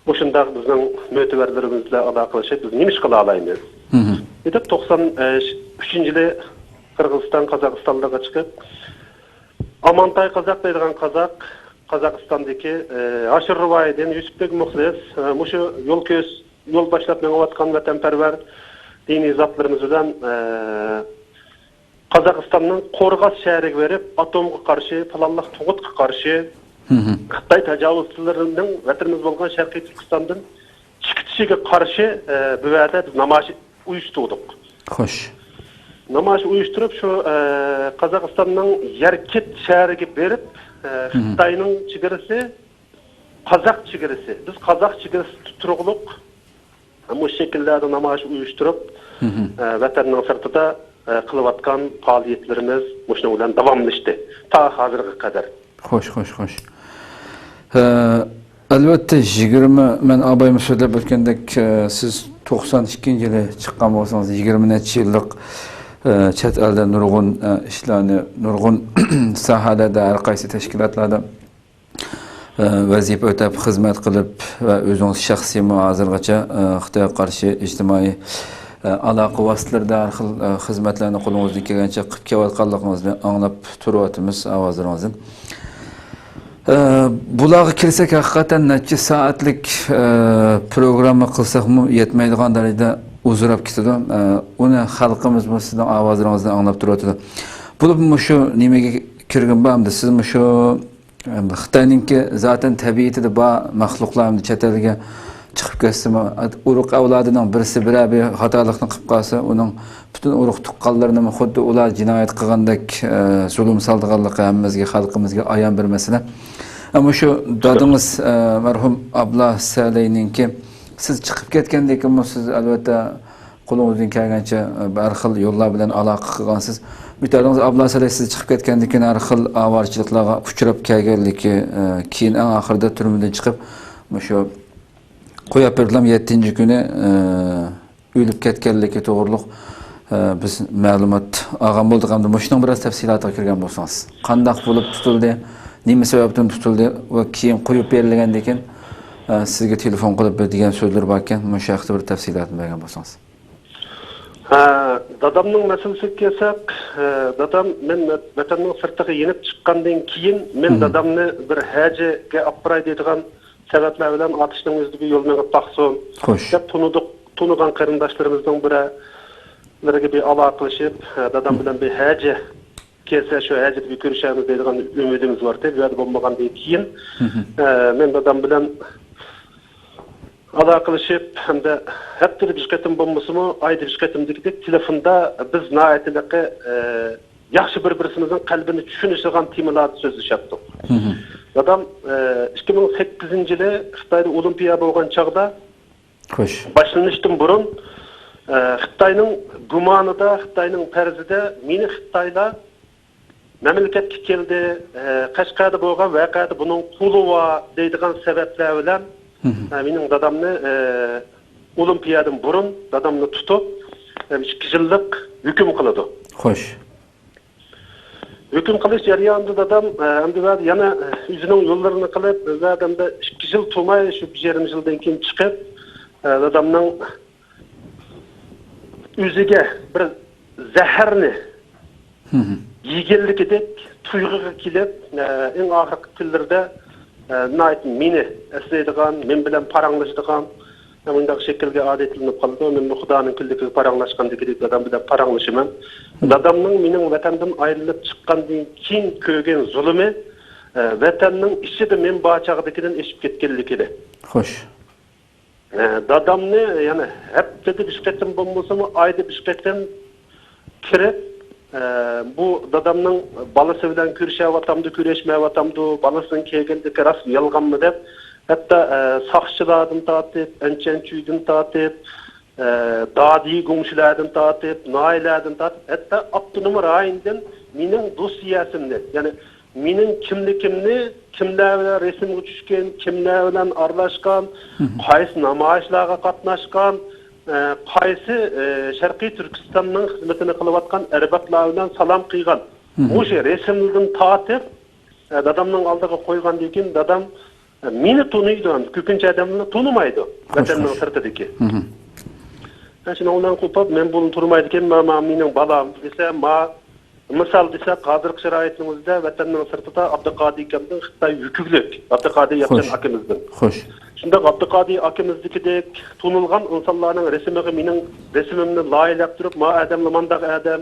مۇشۇنداق بىزنىڭ مۆتىۋەرلىرىمىز بىلەن ئالاقىلىشىپ، بىز نېمە ئىش قىلالايمىز؟ دېدۇق، توقسان ئۈچىنچى يىلى قىرغىزىستان، قازاقىستانلارغا چىقىپ، ئامانتاي قازاق دەيدىغان قازاق، قازاقىستاندىكى، ئە، ھاشىر رىۋايىدىن، يۈسۈپبېك مۇخلىس، ئە، مۇشۇ يول كۆز-، يول باشلاپ مېڭىۋاتقان ۋەتەنپەرۋەر دىنىي زاتلىرىمىز بىلەن، ئە، قازاقىستاننىڭ قورغاس شەھىرىگە بېرىپ، ئاتومغا قارشى، پىلانلىق تۇغۇتقا قارشى، خىتاي تاجاۋۇزچىلىرىنىڭ ۋەتىنىمىز بولغان شەرقىي تۈركىستاندىن چىقىشىغا قارشى، ئە، بۇ يەردە بىز نامايىش ئۇيۇشتۇردۇق. خوش. نامايىش ئۇيۇشتۇرۇپ، شۇ، ئە، قازاقىستاننىڭ يەركەنت شەھىرىگە بېرىپ، ئە، خىتاينىڭ چېگرىسى، قازاق چېگرىسى، بىز قازاق چېگرىسى تۇرغۇلۇق مۇشۇ شەكىللەردە نامايىش ئۇيۇشتۇرۇپ، ئە، ۋەتەننىڭ سىرتىدا، ئە، قىلىۋاتقان پائالىيەتلىرىمىز مۇشۇنىڭ بىلەن داۋاملىشتى. تا ھازىرغا قەدەر. خوش، خوش، خوش. ئە، ئەلۋەتتە، يىگىرمە، مەن ئابايمۇ سۆزلەپ ئۆتكەندەك، ئە، سىز توقسان ئىككىنچى يىلى چىققان بولسىڭىز، يىگىرمە نەچچە يىللىق، ئە، چەت ئەلدە نۇرغۇن، ئە، ئىشلارنى، نۇرغۇن ساھەلەردە، ھەر قايسى تەشكىلاتلاردا ئە، ۋەزىپە ئۆتەپ، خىزمەت قىلىپ ۋە ئۆزىڭىز شەخسىيمۇ ھازىرغىچە، ئە، خىتايغا قارشى ئىجتىمائىي، ئە، ئالاقە ۋاسىتىلىرىدە ھەر خىل، ئە، خىزمەتلەرنى قولىڭىزدىن كەلگەنچە قىلىپ كېلىۋاتقانلىقىڭىزنى ئاڭلاپ تۇرۇۋاتىمىز ئاۋازلىرىڭىزدىن. ئە، بۇلارغا كەلسەك، ھەقىقەتەن نەچچە سائەتلىك، ئە، پروگرامما قىلساقمۇ يەتمەيدىغان دەرىجىدە ئۇزىراپ كېتىدۇ. ئە، ئۇنى خەلقىمىزمۇ سىزنىڭ ئاۋازلىرىڭىزدىن ئاڭلاپ تۇرۇۋاتىدۇ. بولۇپمۇ مۇشۇ نېمىگە كىرگۈم بار ئەمدى، سىز مۇشۇ ئەمدى خىتاينىڭكى زاتەن تەبىئىتىدە بار مەخلۇقلار ئەمدى چەت ئەلگە چىقىپ كەتسىمۇ، ئۇرۇق ئەۋلادىنىڭ بىرسى بىرەر بىر خاتالىقنى قىلىپ قالسا، ئۇنىڭ پۈتۈن ئۇرۇق تۇغقانلىرىنىمۇ خۇددى ئۇلار جىنايەت قىلغاندەك، ئە، زۇلۇم سالىدىغانلىقى ھەممىمىزگە، خەلقىمىزگە ئايان بىر مەسىلە. ئەمما شۇ دادىڭىز، ئە، مەرھۇم ئابلا سەلەينىڭكى سىز چىقىپ كەتكەندىن كېيىنمۇ سىز ئەلۋەتتە قولىڭىزدىن كەلگەنچە، ئە، ھەر خىل يوللار بىلەن ئالاقە قىلغانسىز. بىتارىڭىز ئابلا سەلەي سىز چىقىپ كەتكەندىن كېيىن ھەر خىل ئاۋارىچىلىكلارغا ئۇچراپ كەلگەنلىكى، ئە، كېيىن ئەڭ ئاخىرىدا تۈرمىدىن چىقىپ، مۇشۇ قويۇپ بېرىلغان يەتتىنچى كۈنى، ئە، ئۆلۈپ كەتكەنلىكى توغرۇلۇق، ئە، بىز مەلۇمات ئالغان بولدۇق. ئەمدى مۇشۇنىڭ بىراز تەپسىلاتىغا كىرگەن بولسىڭىز. قانداق بولۇپ تۇتۇلدى؟ نېمە سەۋەبتىن تۇتۇلدى؟ ۋە كېيىن قويۇپ بېرىلگەندىن كېيىن، ئە، سىزگە تېلېفون قىلىپ بىر دېگەن سۆزلىرى باركەن، مۇشۇ ھەقتە بىر تەپسىلاتنى بەرگەن بولسىڭىز. ھە، دادامنىڭ مەسىلىسىگە كەلسەك، ھە، دادام مەن ۋەتەننىڭ سىرتىغا يېنىپ چىققاندىن كېيىن، مەن دادامنى بىر ھەجگە ئاپىراي دەيدىغان سەۋەبلەر بىلەن ئاتۇشنىڭ ئۆزىدە بىر يول مېڭىپ باقسۇن خوش. دەپ تونۇدۇق. تونۇغان قېرىنداشلىرىمىزنىڭ بىرەرلىرىگە بىر ئالاقىلىشىپ، دادام بىلەن بىر ھەجە كەلسە، شۇ ھەجىدە بىر كۆرۈشەرمىز دەيدىغان ئۈمىدىمىز بار ئىدى. بۇ يەردە بولمىغاندىن كېيىن، مەن دادام بىلەن ئالاقىلىشىپ، ھەمدە ھەپتىدە بىر قېتىم بولمىسىمۇ، ئايدا بىر قېتىم دېگۈدەك تېلېفوندا بىز ناھايىتى، ياخشى بىر-بىرسىمىزنىڭ قەلبىنى چۈشىنىشىدىغان تېمىلاردا سۆزلىشەتتۇق. دادام، ئىككى مىڭ سەككىزىنچى يىلى خىتايدا ئولىمپىيا بولغان چاغدا، خوش، باشلىنىشتىن بۇرۇن، خىتاينىڭ گۇمانىدا، خىتاينىڭ پەرىزىدە مېنى خىتايلار مەملىكەتكە كەلدى، قەشقەردە بولغان ۋەقەدە بۇنىڭ قولى بار دەيدىغان سەۋەبلەر بىلەن، مېنىڭ دادامنى، ئولىمپىيادىن بۇرۇن دادامنى تۇتۇپ، ئىككى يىللىق ھۆكۈم قىلىدۇ. خوش. ھۆكۈم قىلىش جەريانىدا دادام، ئە، ئەمدى ۋە يەنە، ئە، ئۆزىنىڭ يوللىرىنى قىلىپ، ۋە ئەمدى ئىككى يىل تۇرماي، شۇ بىر يېرىم يىلدىن كېيىن چىقىپ، ئە، دادامنىڭ ئۆزىگە بىر زەھەرنى يېگەنلىكىدەك تۇيغۇغا كېلىپ، ئە، ئەڭ ئاخىرقى كۈنلىرىدە، ئە، ناھايىتى مېنى ئەسلەيدىغان، مەن بىلەن پاراڭلىشىدىغان، مۇنداق شەكىلگە ئادەتلىنىپ قالىدۇ. مەنمۇ خۇدانىڭ كۈنلۈكىگە پاراڭلاشقاندىكىدەك دادام بىلەن پاراڭلىشىمەن. دادامنىڭ مېنىڭ ۋەتەندىن ئايرىلىپ چىققاندىن كېيىن كۆرگەن زۇلۇمى، ئە، ۋەتەننىڭ ئىچىدە مەن بار چاغدىكىدىن ئېشىپ كەتكەنلىكىدە. خوش. ئە، دادامنى يەنە ھەپتىدە بىر قېتىم بولمىسىمۇ، ئايدا بىر قېتىم كىرىپ، ئە، بۇ دادامنىڭ بالىسى بىلەن كۆرۈشەۋاتامدۇ، كۆرۈشمەيۋاتامدۇ، بالىسىنىڭ كەلگەندىكى راستمۇ يالغانمۇ دەپ، ھەتتا، ئە، ساقچىلاردىن تارتىپ، ئەنچەن چۈيدىن تارتىپ، ئە، دادىي گۇڭشىلاردىن تارتىپ، ناھىيەلەردىن تارتىپ، ھەتتا ئاپتونوم رايوندىن مېنىڭ دوسىيەسىمنى، يەنى مېنىڭ كىملىكىمنى، كىملەر بىلەن رەسىمگە چۈشكەن، كىملەر بىلەن ئارىلاشقان، قايسى نامايىشلارغا قاتناشقان، ئە، قايسى، ئە، شەرقىي تۈركىستاننىڭ خىزمىتىنى قىلىۋاتقان ئەربابلار بىلەن سالام قىلغان، مۇشۇ رەسىمدىن تارتىپ، ئە، دادامنىڭ ئالدىغا قويغاندىن كېيىن دادام، ئە، مېنى تونۇيدۇ، كۆپىنچە ئادەملەرنى تونۇمايدۇ، ۋەتەننىڭ سىرتىدىكى. ھە، شۇنىڭ بىلەن قوپۇپ، مەن بۇنى تونۇمايدىكەن، ما، ما، مېنىڭ بالام دېسە، ما، مىسال دېسە، ھازىرقى شارائىتنىڭ ئۆزىدە ۋەتەننىڭ سىرتىدا ئابدۇقادىر ئاكامدىن خىتاي يۈكۈكلۈك، ئابدۇقادىر ياپچان ئاكىمىزدىن. خوش. شۇنداق ئابدۇقادىر ئاكىمىزدىكىدەك تونۇلغان ئىنسانلارنىڭ رەسىمىگە مېنىڭ رەسىمىمنى لايىھەلەپ تۇرۇپ، ما ئادەملا مانداق ئادەم،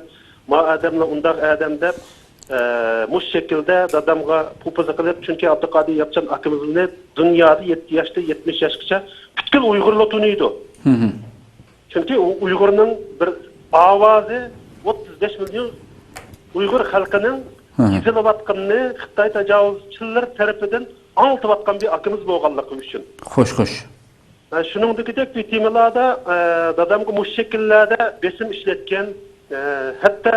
ما ئادەملا ئۇنداق ئادەم دەپ، ئە، مۇشۇ شەكىلدە دادامغا پوپوزا قىلىپ، چۈنكى ئابدۇقادىر ياپچان ئاكىمىزنى دۇنيادا يەتتە ياشتىن يەتمىش ياشقىچە پۈتكۈل ئۇيغۇرلار تونۇيدۇ. چۈنكى ئۇ ئۇيغۇرنىڭ بىر ئاۋازى، ئوتتۇز بەش مىليون ئۇيغۇر خەلقىنىڭ ئېزىلىۋاتقىنىنى خىتاي تاجاۋۇزچىلىرى تەرىپىدىن ئاڭلىتىۋاتقان بىر ئاكىمىز بولغانلىقى ئۈچۈن. خوش، خوش. ھە، شۇنىڭدىكىدەك بىر تېمىلاردا، ئە، دادامغا مۇشۇ شەكىللەردە بېسىم ئىشلەتكەن، ئە، ھەتتا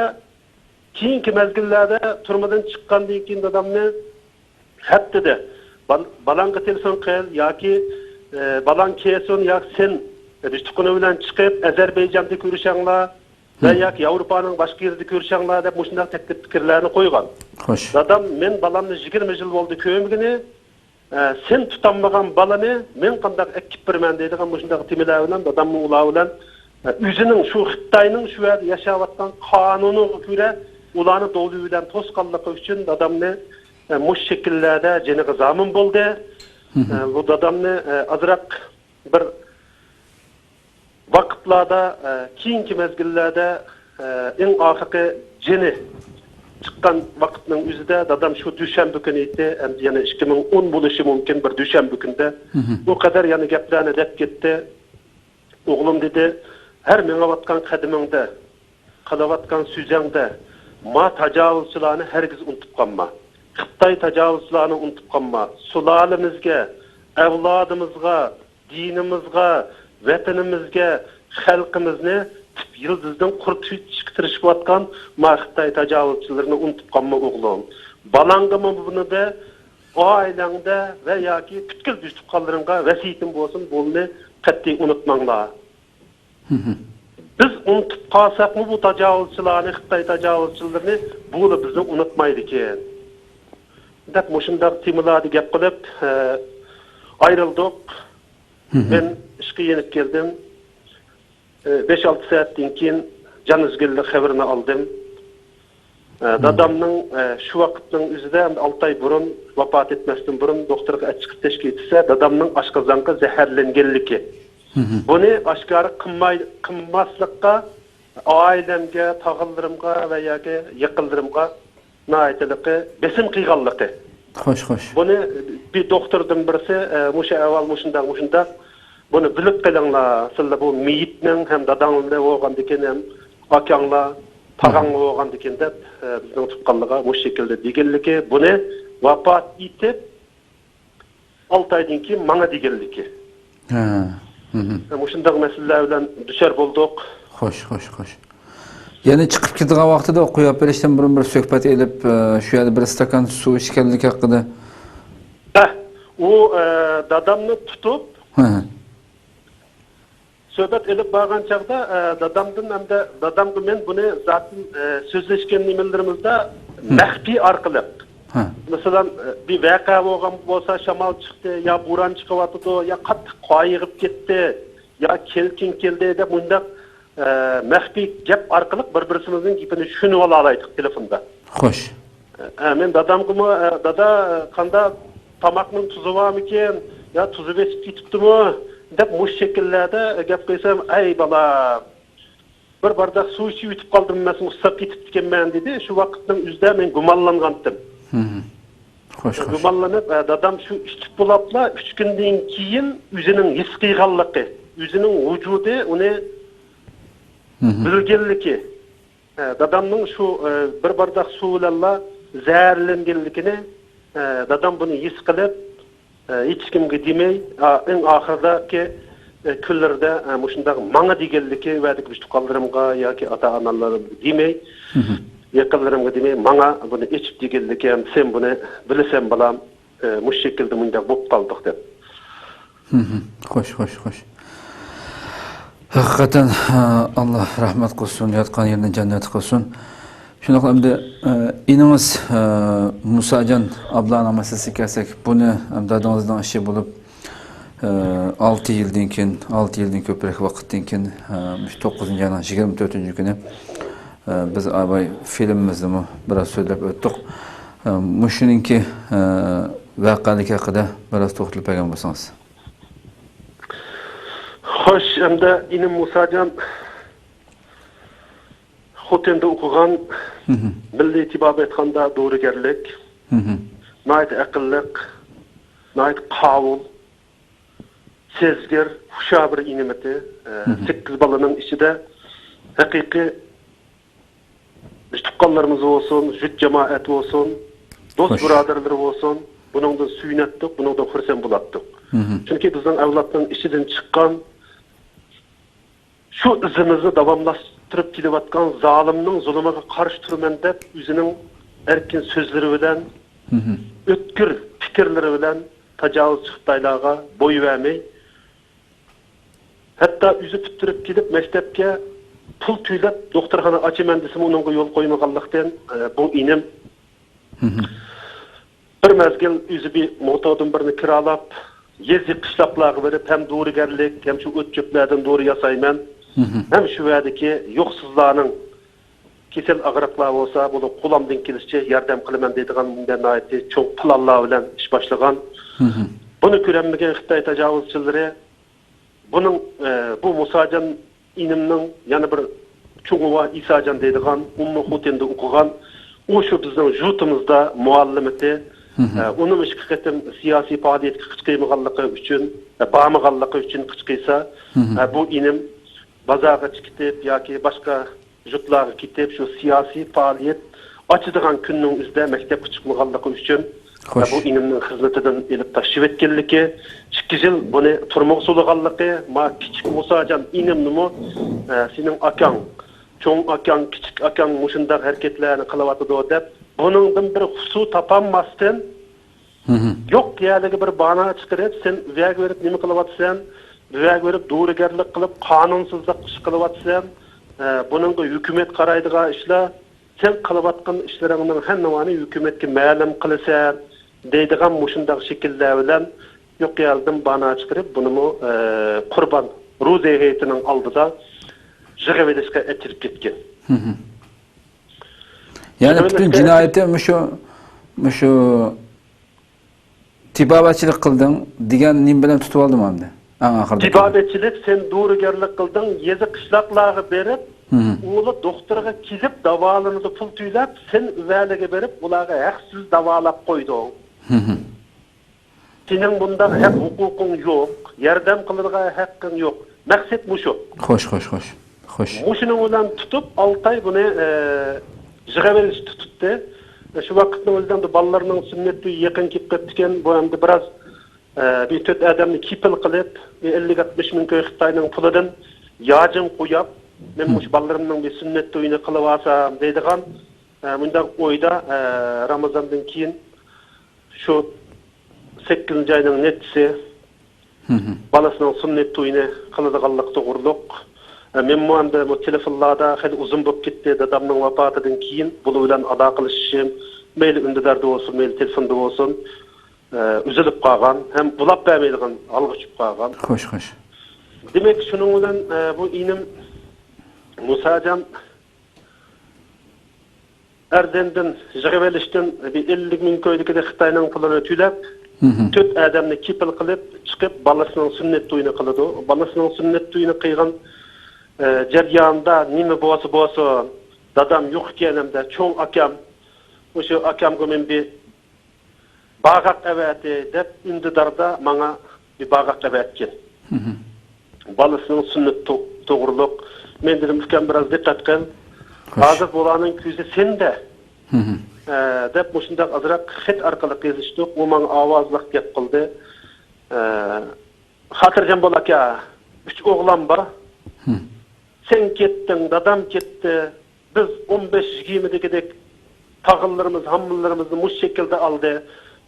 كېيىنكى مەزگىللەردە تۈرمىدىن چىققاندىن كېيىن دادامنى ھەپتىدە بال-، بالاڭغا تېلېفون قىل ياكى، ئە، بالاڭ كەلسۇن ياكى سەن، ئە، بىر تۇغقىنى بىلەن چىقىپ ئەزەربەيجاندا كۆرۈشەڭلار ۋە ياكى ياۋروپانىڭ باشقا يېرىدە كۆرۈشەڭلار دەپ مۇشۇنداق تەكلىپ پىكىرلەرنى قويغان. خوش. دادام، مەن بالامنى يىگىرمە يىل بولدى كۆرمىگىنى، ئە، سەن تۇتالمىغان بالىنى مەن قانداق ئەكىپ بېرىمەن دەيدىغان مۇشۇنداق تېمىلار بىلەن داداممۇ ئۇلار بىلەن، ئە، ئۆزىنىڭ شۇ خىتاينىڭ شۇ يەردە ياشاۋاتقان قانۇنىغا كۆرە ئۇلارنى دولى بىلەن توسقانلىقى ئۈچۈن دادامنى، ئە، مۇشۇ شەكىللەردە جېنىغا زامىن بولدى. ئە، بۇ دادامنى، ئە، ئازراق بىر ۋاقىتلاردا، ئە، كېيىنكى مەزگىللەردە، ئە، ئەڭ ئاخىرقى جېنى چىققان ۋاقىتنىڭ ئۆزىدە دادام شۇ دۈشەنبە كۈنى ئىدى، ئەمدى يەنە ئىككى مىڭ ئون بولۇشى مۇمكىن، بىر دۈشەنبە كۈندە ئۇ قەدەر يەنە گەپلەرنى دەپ كەتتى. ئوغلۇم، دېدى، ھەر مېڭىۋاتقان قەدىمىڭدە، قىلىۋاتقان سۆزۈڭدە ما تاجاۋۇزچىلارنى ھەرگىز ئۇنتۇپ قالما. خىتاي تاجاۋۇزچىلارنى ئۇنتۇپ قالما. سۇلالىمىزگە، ئەۋلادىمىزغا، دىنىمىزغا، ۋەتىنىمىزگە، خەلقىمىزنى تۈپ يىلتىزىدىن قۇرۇتۇشقا تىرىشىۋاتقان ما خىتاي تاجاۋۇزچىلىرىنى ئۇنتۇپ قالما، ئوغلۇم. بالاڭغىمۇ بۇنى دە، ئائىلەڭدە ۋە ياكى پۈتكۈل دوست-تۇغقانلىرىڭغا ۋەسىيىتىم بولسۇن، بۇنى قەتئىي ئۇنتۇماڭلار. بىز ئۇنتۇپ قالساقمۇ بۇ تاجاۋۇزچىلارنى، خىتاي تاجاۋۇزچىلىرىنى، بۇلا بىزنى ئۇنتۇمايدىكەن، دەپ مۇشۇنداق تېمىلاردا گەپ قىلىپ، ئە، ئايرىلدۇق. مەن ئىشقا يېنىپ كەلدىم. ئە، بەش-ئالتە سائەتتىن كېيىن جان ئۈزگەنلىك خەۋىرىنى ئالدىم. ئە، دادامنىڭ، ئە، شۇ ۋاقىتنىڭ ئۆزىدە، ئالتە ئاي بۇرۇن، ۋاپات ئەتمەستىن بۇرۇن دوختۇرغا ئەچىقىپ تەشكىل ئېتىلسە، دادامنىڭ ئاشقازانغا زەھەرلەنگەنلىكى. بۇنى ئاشكارا قىلماي، قىلماسلىققا ئائىلەمگە، تاغىلىرىمغا ۋە ياكى يېقىنلىرىمغا ناھايىتىلىكى بېسىم قىلغانلىقى. خوش، خوش. بۇنى بىر دوختۇردىن بىرسى، ئە، مۇشۇ ئەھۋال مۇشۇنداق، مۇشۇنداق. بۇنى بىلىپ قېلىڭلار. سىلەر بۇ مېيىتنىڭ ھەم داداڭلار بولغاندىكىن ھەم ئاكاڭلار، تاغاڭلار بولغاندىكىن دەپ، ئە، بىزنىڭ تۇغقانلارغا مۇشۇ شەكىلدە دېگەنلىكى، بۇنى ۋاپات ئېتىپ، ئالتە ئايدىن كېيىن ماڭا دېگەنلىكى. ھە. مۇشۇنداق مەسىلىلەر بىلەن دۇچار بولدۇق. خوش، خوش، خوش. يەنى چىقىپ كېتىدىغان ۋاقتىدا قويۇپ بېرىشتىن بۇرۇن بىر سۆھبەت ئېلىپ، ئە، شۇ يەردە بىر ئىستاكان سۇ ئىچكەنلىكى ھەققىدە. ھە، ئۇ، ئە، دادامنى تۇتۇپ، ھە. سۆھبەت ئېلىپ بارغان چاغدا، ئە، دادامدىن ھەمدە دادامغا مەن بۇنى زاتەن، ئە، سۆزلەشكەن نېمىلىرىمىزدا مەخپىي ئارقىلىق. ھە. مەسىلەن، ئە، بىر ۋەقە بولغان بولسا، شامال چىقتى، يا بوران چىقىۋاتىدۇ، يا قاتتىق قار يېغىپ كەتتى، يا كەلكۈن كەلدى دەپ مۇنداق، ئە، مەخپىي گەپ ئارقىلىق بىر-بىرسىمىزنىڭ گېپىنى چۈشىنىۋالالايتتۇق تېلېفوندا. خوش. ئە، مەن دادامغىمۇ، ئە، «دادا، قانداق، تاماقنىڭ تۇزى بارمىكىن؟ يا تۇزى بېسىپ كېتىپتىمۇ؟» دەپ مۇشۇ شەكىللەردە گەپ قىلسام، «ئەي بالام، بىر بارداق سۇ ئىچىپ ئۆتۈپ قالدىم، مەن ئۇسساپ كېتىپتىكەنمەن» دېدى. شۇ ۋاقىتنىڭ ئۆزىدە مەن گۇمانلانغانتىم. خوش، خوش. گۇمانلىنىپ، ئە، دادام شۇ ئىچىپ بولاپلا ئۈچ كۈندىن كېيىن ئۆزىنىڭ ھېس قىلغانلىقى، ئۆزىنىڭ ۋۇجۇدى ئۇنى بىلگەنلىكى، ئە، دادامنىڭ شۇ، ئە، بىر بارداق سۇ بىلەنلا زەھەرلەنگەنلىكىنى، ئە، دادام بۇنى ھېس قىلىپ، ئە، ھېچكىمگە دېمەي، ئا، ئەڭ ئاخىرىدىكى، ئە، كۈنلىرىدە، ئە، مۇشۇنداق ماڭا دېگەنلىكى ۋە تۇغقانلىرىمغا ياكى ئاتا-ئانىلىرىمغا دېمەي، يېقىنلىرىمغا دېمەي، ماڭا بۇنى ئېچىپ دېگەنلىكى، ھەم سەن بۇنى بىلىسەن، بالام، ئە، مۇشۇ شەكىلدە مۇنداق بولۇپ قالدۇق دەپ. خوش، خوش، خوش. ھەقىقەتەن، ئە، ئاللا رەھمەت قىلسۇن، ياتقان يېرىنى جەننەت قىلسۇن. شۇنداقلا ئەمدى، ئە، ئىنىڭىز، ئە، مۇساجان ئابلانىڭ مەسىلىسىگە كەلسەك، بۇنى، ئە، دادىڭىزنىڭ ئىشى بولۇپ، ئە، ئالتە يىلدىن كېيىن، ئالتە يىلدىن كۆپرەك ۋاقىتتىن كېيىن، ئە، مۇشۇ توققۇزىنچى ئاينىڭ يىگىرمە تۆتىنچى كۈنى، ئە، بىز ئاباي فىلىمىمىزدىمۇ بىراز سۆزلەپ ئۆتتۇق. ئە، مۇشۇنىڭكى، ئە، ۋەقەلىك ھەققىدە بىراز توختىلىپ بەرگەن بولسىڭىز. خوش، ئەمدى ئىنىم مۇساجان خوتەندە ئوقۇغان، مىللىي تېبابەتخانىدا دورىگەرلىك، ناھايىتى ئەقىللىق، ناھايىتى قاۋۇل، سەزگۈر، ھوشيار بىر ئىنىم ئىدى. ئە، سەككىز بالىنىڭ ئىچىدە ھەقىقىي بىز تۇغقانلىرىمىز بولسۇن، جۇت جامائەت بولسۇن، دوست بۇرادەرلىرى بولسۇن، بۇنىڭدىن سۆيۈنەتتۇق، بۇنىڭدىن خۇرسەن بولاتتۇق. چۈنكى بىزنىڭ ئەۋلادنىڭ ئىچىدىن چىققان، شۇ ئىزىمىزنى داۋاملاشتۇرۇپ كېلىۋاتقان زالىمنىڭ زۇلۇمىغا قارشى تۇرىمەن دەپ، ئۆزىنىڭ ئەركىن سۆزلىرى بىلەن، ئۆتكۈر پىكىرلىرى بىلەن تاجاۋۇزچى خىتايلارغا بوي بەرمەي، ھەتتا ئۆزى پۈتتۈرۈپ كېلىپ مەكتەپكە پۇل تۆلەپ دوختۇرخانا ئاچىمەن دېسىمۇ ئۇنىڭغا يول قويمىغانلىقتىن، ئە، بۇ ئىنىم بىر مەزگىل ئۆزى بىر موتودىن بىرنى كىرالاپ، يېزا قىشلاقلارغا بېرىپ ھەم دورىگەرلىك، ھەم شۇ ئوت-چۆپلەردىن دورا ياسايمەن، ھەم شۇ يەردىكى يوقسۇزلارنىڭ كېسەل ئاغرىقلار بولسا، بۇنى قولۇمدىن كېلىشىچە ياردەم قىلىمەن دەيدىغان مۇنداق ناھايىتى چوڭ پىلانلار بىلەن ئىش باشلىغان. بۇنى كۆرەلمىگەن خىتاي تاجاۋۇزچىلىرى بۇنىڭ، ئە، بۇ مۇساجان ئىنىمنىڭ يەنە بىر چوڭى بار، ئىساجان دەيدىغان، ئۇمۇ خوتەندە ئوقۇغان. ئۇ شۇ بىزنىڭ يۇرتىمىزدا مۇئەللىم ئىدى. ئە، ئۇنىمۇ ئىككى قېتىم سىياسىي پائالىيەتكە قىچقىرمىغانلىقى ئۈچۈن، ئە، بارمىغانلىقى ئۈچۈن قىچقىرسا، ئە، بۇ ئىنىم بازارغا چىقىپ ياكى باشقا يۇرتلارغا كېتىپ، شۇ سىياسىي پائالىيەت ئاچىدىغان كۈننىڭ ئۆزىدە مەكتەپكە چىقمىغانلىقى ئۈچۈن، خوش. بۇ ئىنىمنىڭ خىزمىتىدىن ئېلىپ تاشلىۋەتكەنلىكى، ئىككى يىل بۇنى تۈرمىگە سولىغانلىقى، ما كىچىك مۇساجان ئىنىمنىمۇ، ئە، سېنىڭ ئاكاڭ، چوڭ ئاكاڭ، كىچىك ئاكاڭ مۇشۇنداق ھەرىكەتلەرنى قىلىۋاتىدۇ دەپ، بۇنىڭدىن بىر قۇسۇر تاپالماستىن، يوق يەرلىرىگە بىر بانا چىقىرىپ، سەن بۇ يەرگە بېرىپ نېمە قىلىۋاتىسەن؟ بۇ يەرگە بېرىپ دورىگەرلىك قىلىپ، قانۇنسىزلىق ئىش قىلىۋاتىسەن. ئە، بۇنىڭغا ھۆكۈمەت قارايدىغان ئىشلار، سەن قىلىۋاتقان ئىشلىرىڭنىڭ ھەممىنى ھۆكۈمەتكە مەلۇم قىلىسەن، دەيدىغان مۇشۇنداق شەكىللەر بىلەن يوق يەردىن بانا چىقىرىپ، بۇنىمۇ، ئە، قۇربان روزى ھېيتىنىڭ ئالدىدا يىغىۋېلىشقا ئەكىرىپ كەتكەن. يەنى پۈتۈن جىنايىتى مۇشۇ، مۇشۇ تېبابەتچىلىك قىلدىڭ دېگەن نېمە بىلەن تۇتۇۋالدىمۇ ئەمدى؟ ئەڭ ئاخىرىدا كېلىدۇ. تېبابەتچىلىك، سەن دورىگەرلىك قىلدىڭ، يېزا قىشلاقلارغا بېرىپ، مم. ئۇلار دوختۇرغا كېلىپ داۋالىنىدۇ، پۇل تۆلەپ، سەن ئۇلارغا بېرىپ ئۇلارغا ھەقسىز داۋالاپ قويدۇڭ. مم. سېنىڭ بۇنداق ھەق ھوقۇقۇڭ يوق، ياردەم قىلىدىغان ھەققىڭ يوق. مەقسەت مۇشۇ. خوش، خوش، خوش. خوش. مۇشۇنىڭ بىلەن تۇتۇپ، ئالتە ئاي بۇنى، ئە، يىغىۋېلىشتا تۇتتى. شۇ ۋاقىتنىڭ ئۆزىدە ئەمدى بالىلارنىڭ سۈننەت تويى يېقىن كېلىپ قېپتىكەن. بۇ ئەمدى بىراز، ئە، بىر تۆت ئادەمنى كېپىل قىلىپ، بىر ئەللىك ئاتمىش مىڭ كوي خىتاينىڭ پۇلىدىن ياجىڭ قويۇپ، مەن مۇشۇ بالىلىرىمنىڭ بىر سۈننەت تويىنى قىلىۋالسام دەيدىغان، ئە، مۇنداق ئويدا، ئە، رامىزاندىن كېيىن شۇ سەككىزىنچى ئاينىڭ نەچچىسى بالىسىنىڭ سۈننەت تويىنى قىلىدىغانلىقى توغرۇلۇق. ئە، مەنمۇ ئەمدى بۇ تېلېفونلاردا خېلى ئۇزۇن بولۇپ كەتتى، دادامنىڭ ۋاپاتىدىن كېيىن بۇلار بىلەن ئالاقىلىشىشىم، مەيلى ئۈندىداردا بولسۇن، مەيلى تېلېفوندا بولسۇن، ئە، ئۈزۈلۈپ قالغان ھەم ئۇلاپ بەرمەيدىغان ھالغا چۈشۈپ قالغان. خوش، خوش. دېمەك، شۇنىڭ بىلەن، ئە، بۇ ئىنىم مۇساجان ئەردەندىن يىغىۋېلىشتىن بىر ئەللىك مىڭ كويدىكىدەك خىتاينىڭ پۇلىنى تۆلەپ، تۆت ئادەمنى كېپىل قىلىپ چىقىپ، بالىسىنىڭ سۈننەت تويىنى قىلىدۇ. بالىسىنىڭ سۈننەت تويىنى قىلغان، ئە، جەريانىدا نېمە بولسا بولسۇن، دادام يوق ئىكەن ھەمدە چوڭ ئاكام، مۇشۇ ئاكامغا مەن بىر باغاق ئەۋەتى دەپ ئۈندىداردا ماڭا بىر باغاق ئەۋەتكەن. بالىسىنىڭ سۈننىتى تو-، توغرۇلۇق. مەن دېدىم، ئۇكام، بىراز دىققەت قىل. خوش. ھازىر بۇلارنىڭ كۆزى سەندە. ئە، دەپ مۇشۇنداق ئازراق خەت ئارقىلىق يېزىشتۇق. ئۇ ماڭا ئاۋازلىق گەپ قىلدى. ئە، خاتىرجەم بول، ئاكا. ئۈچ ئوغلان بار. سەن كەتتىڭ، دادام كەتتى. بىز ئون بەش يىگىرمىدىكىدەك تاغىلىرىمىز، ھاممىلىرىمىزنى مۇشۇ شەكىلدە ئالدى.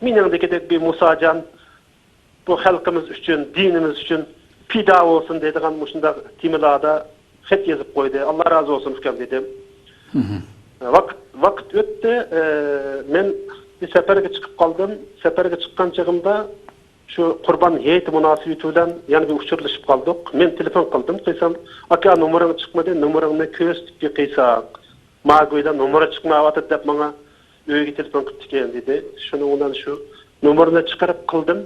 مېنىڭدىكىدەك بىر مۇساجان بۇ خەلقىمىز ئۈچۈن، دىنىمىز ئۈچۈن پىدا بولسۇن دەيدىغان مۇشۇنداق تېمىلاردا خەت يېزىپ قويدى. ئاللا رازى بولسۇن، ئۇكام، دېدىم. ۋاقىت، ۋاقىت ئۆتتى. ئە، مەن بىر سەپەرگە چىقىپ قالدىم. سەپەرگە چىققان چېغىمدا شۇ قۇربان ھېيت مۇناسىۋىتى بىلەن يەنە بىر ئۇچۇرلىشىپ قالدۇق. مەن تېلېفون قىلدىم، قىلسام، «ئاكا، نومۇرۇڭ چىقمىدى، نومۇرۇڭنى كۆرسىتىپ بېقىساڭ.» «ما گويدا نومۇرى چىقمايۋاتىدۇ» دەپ ماڭا ئۆيگە تېلېفون قىپتىكەن، دېدى. شۇنىڭ بىلەن شۇ نومۇرنى چىقىرىپ قىلدىم.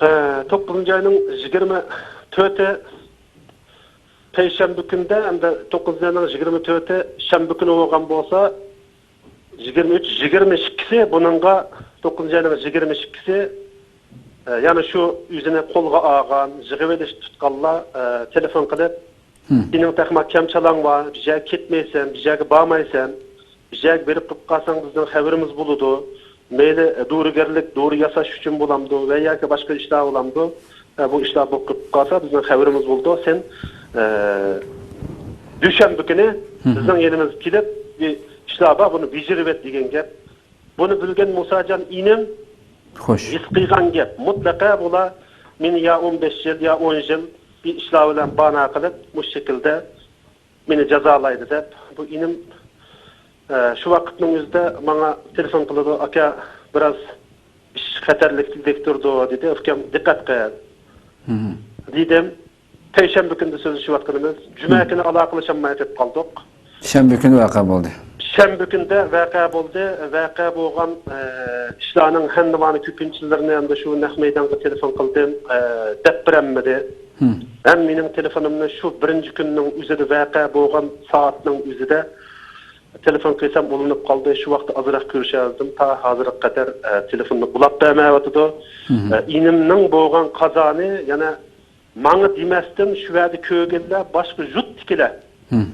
ئە، توققۇزىنچى ئاينىڭ يىگىرمە تۆتى پەيشەنبە كۈندە، ئەمدى توققۇزىنچى ئاينىڭ يىگىرمە تۆتى شەنبە كۈنى بولغان بولسا، يىگىرمە ئۈچ، يىگىرمە ئىككىسى بۇنىڭغا، توققۇزىنچى ئاينىڭ يىگىرمە ئىككىسى، ئە، يەنە شۇ ئۆزىنى قولغا ئالغان، يىغىۋېلىش تۇتقانلار، ئە، تېلېفون قىلىپ، «سېنىڭ تېخىمۇ كەمچىلىڭ بار، بىر يەرگە كەتمەيسەن، بىر يەرگە بارمايسەن، بىر يەرگە بېرىپ قېلىپ قالساڭ، بىزنىڭ خەۋىرىمىز بولىدۇ. مەيلى، ئە، دورىگەرلىك، دورا ياساش ئۈچۈن بولامدۇ ۋە ياكى باشقا ئىشلار بولامدۇ؟ ئە، بۇ ئىشلار بولۇپ قېلىپ قالسا، بىزنىڭ خەۋىرىمىز بولىدۇ. سەن، ئە، دۈشەنبە كۈنى بىزنىڭ يېنىمىزغا كېلىپ، بىر ئىشلار بار، بۇنى بېجىرىۋەت» دېگەن گەپ. بۇنى بىلگەن مۇساجان ئىنىم خوش. ھېس قىلغان گەپ. مۇتلەقە بۇلار مېنى يا ئون بەش يىل، يا ئون يىل بىر ئىشلار بىلەن بانا قىلىپ، مۇشۇ شەكىلدە مېنى جازالايدۇ دەپ، بۇ ئىنىم، ئە، شۇ ۋاقىتنىڭ ئۆزىدە ماڭا تېلېفون قىلىدۇ، «ئاكا، بىراز ئىش خەتەرلىكتەك تۇرىدۇ» دېدى. «ئۇكام، دىققەت قىل» دېدىم. پەيشەنبە كۈندە سۆزلىشىۋاتقىنىمىز، جۈمە كۈنى ئالاقىلىشالماي قېلىپ قالدۇق. شەنبە كۈنى ۋەقە بولدى. شەنبە كۈندە ۋەقە بولدى. ۋەقە بولغان، ئە، ئىشلارنىڭ ھەممىلارنى، كۆپىنچىلىرىنى ئەمدى شۇ نەق مەيدانغا تېلېفون قىلدىم، ئە، دەپ بېرەلمىدى. ھەم مېنىڭ تېلېفونۇمنى شۇ بىرىنچى كۈننىڭ ئۆزىدە، ۋەقە بولغان سائەتنىڭ ئۆزىدە تېلېفون قىلسام ئۇلىنىپ قالدى. شۇ ۋاقىتتا ئازراق كۆرۈشەلىدىم. تا ھازىرغا قەدەر، ئە، تېلېفوننى ئۇلاپ بەرمەيۋاتىدۇ. ئە، ئىنىمنىڭ بولغان قازانى يەنە ماڭا دېمەستىن، شۇ يەردە كۆرگەنلەر، باشقا يۇرتتىكىلەر،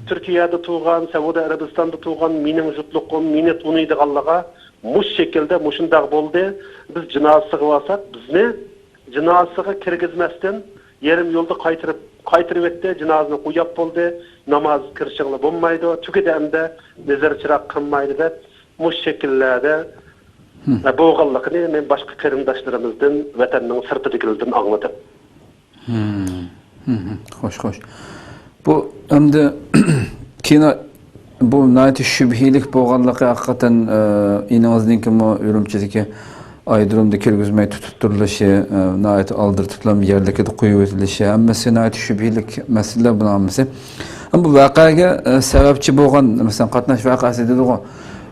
تۈركىيەدە تۇرغان، سەئۇدى ئەرەبىستاندا تۇرغان مېنىڭ يۇرتلۇقۇم، مېنى تونۇيدىغانلارغا مۇشۇ شەكىلدە مۇشۇنداق بولدى، بىز جىنازىسىغا بارساق، بىزنى جىنازىسىغا كىرگۈزمەستىن، يېرىم يولدا قايتۇرۇپ، قايتۇرۇۋەتتى، جىنازىنى قويۇپ بولدى، نامازغا كىرىشىڭلار بولمايدۇ، تۈگىدى ئەمدى، نەزەر چىراغ قىلمايدۇ دەپ، مۇشۇ شەكىللەردە بولغانلىقىنى مەن باشقا قېرىنداشلىرىمىزدىن، ۋەتەننىڭ سىرتىدىكىلىرىدىن ئاڭلىدىم. خوش، خوش. بۇ ئەمدى كىنو، بۇ ناھايىتى شۈبھىلىك بولغانلىقى ھەقىقەتەن، ئە، ئىنىڭىزنىڭكىمۇ ئۈرۈمچىدىكى ئايرودرومدا كىرگۈزمەي تۇتۇپ تۇرۇلۇشى، ئە، ناھايىتى ئالدىرىتىپلا يەرلىكىدە قويۇۋېتىلىشى، ھەممىسى ناھايىتى شۈبھىلىك مەسىلىلەر بۇنىڭ ھەممىسى. ئەمما بۇ ۋەقەگە، ئە، سەۋەبچى بولغان، مەسىلەن، قاتناش ۋەقەسى دېدىغۇ،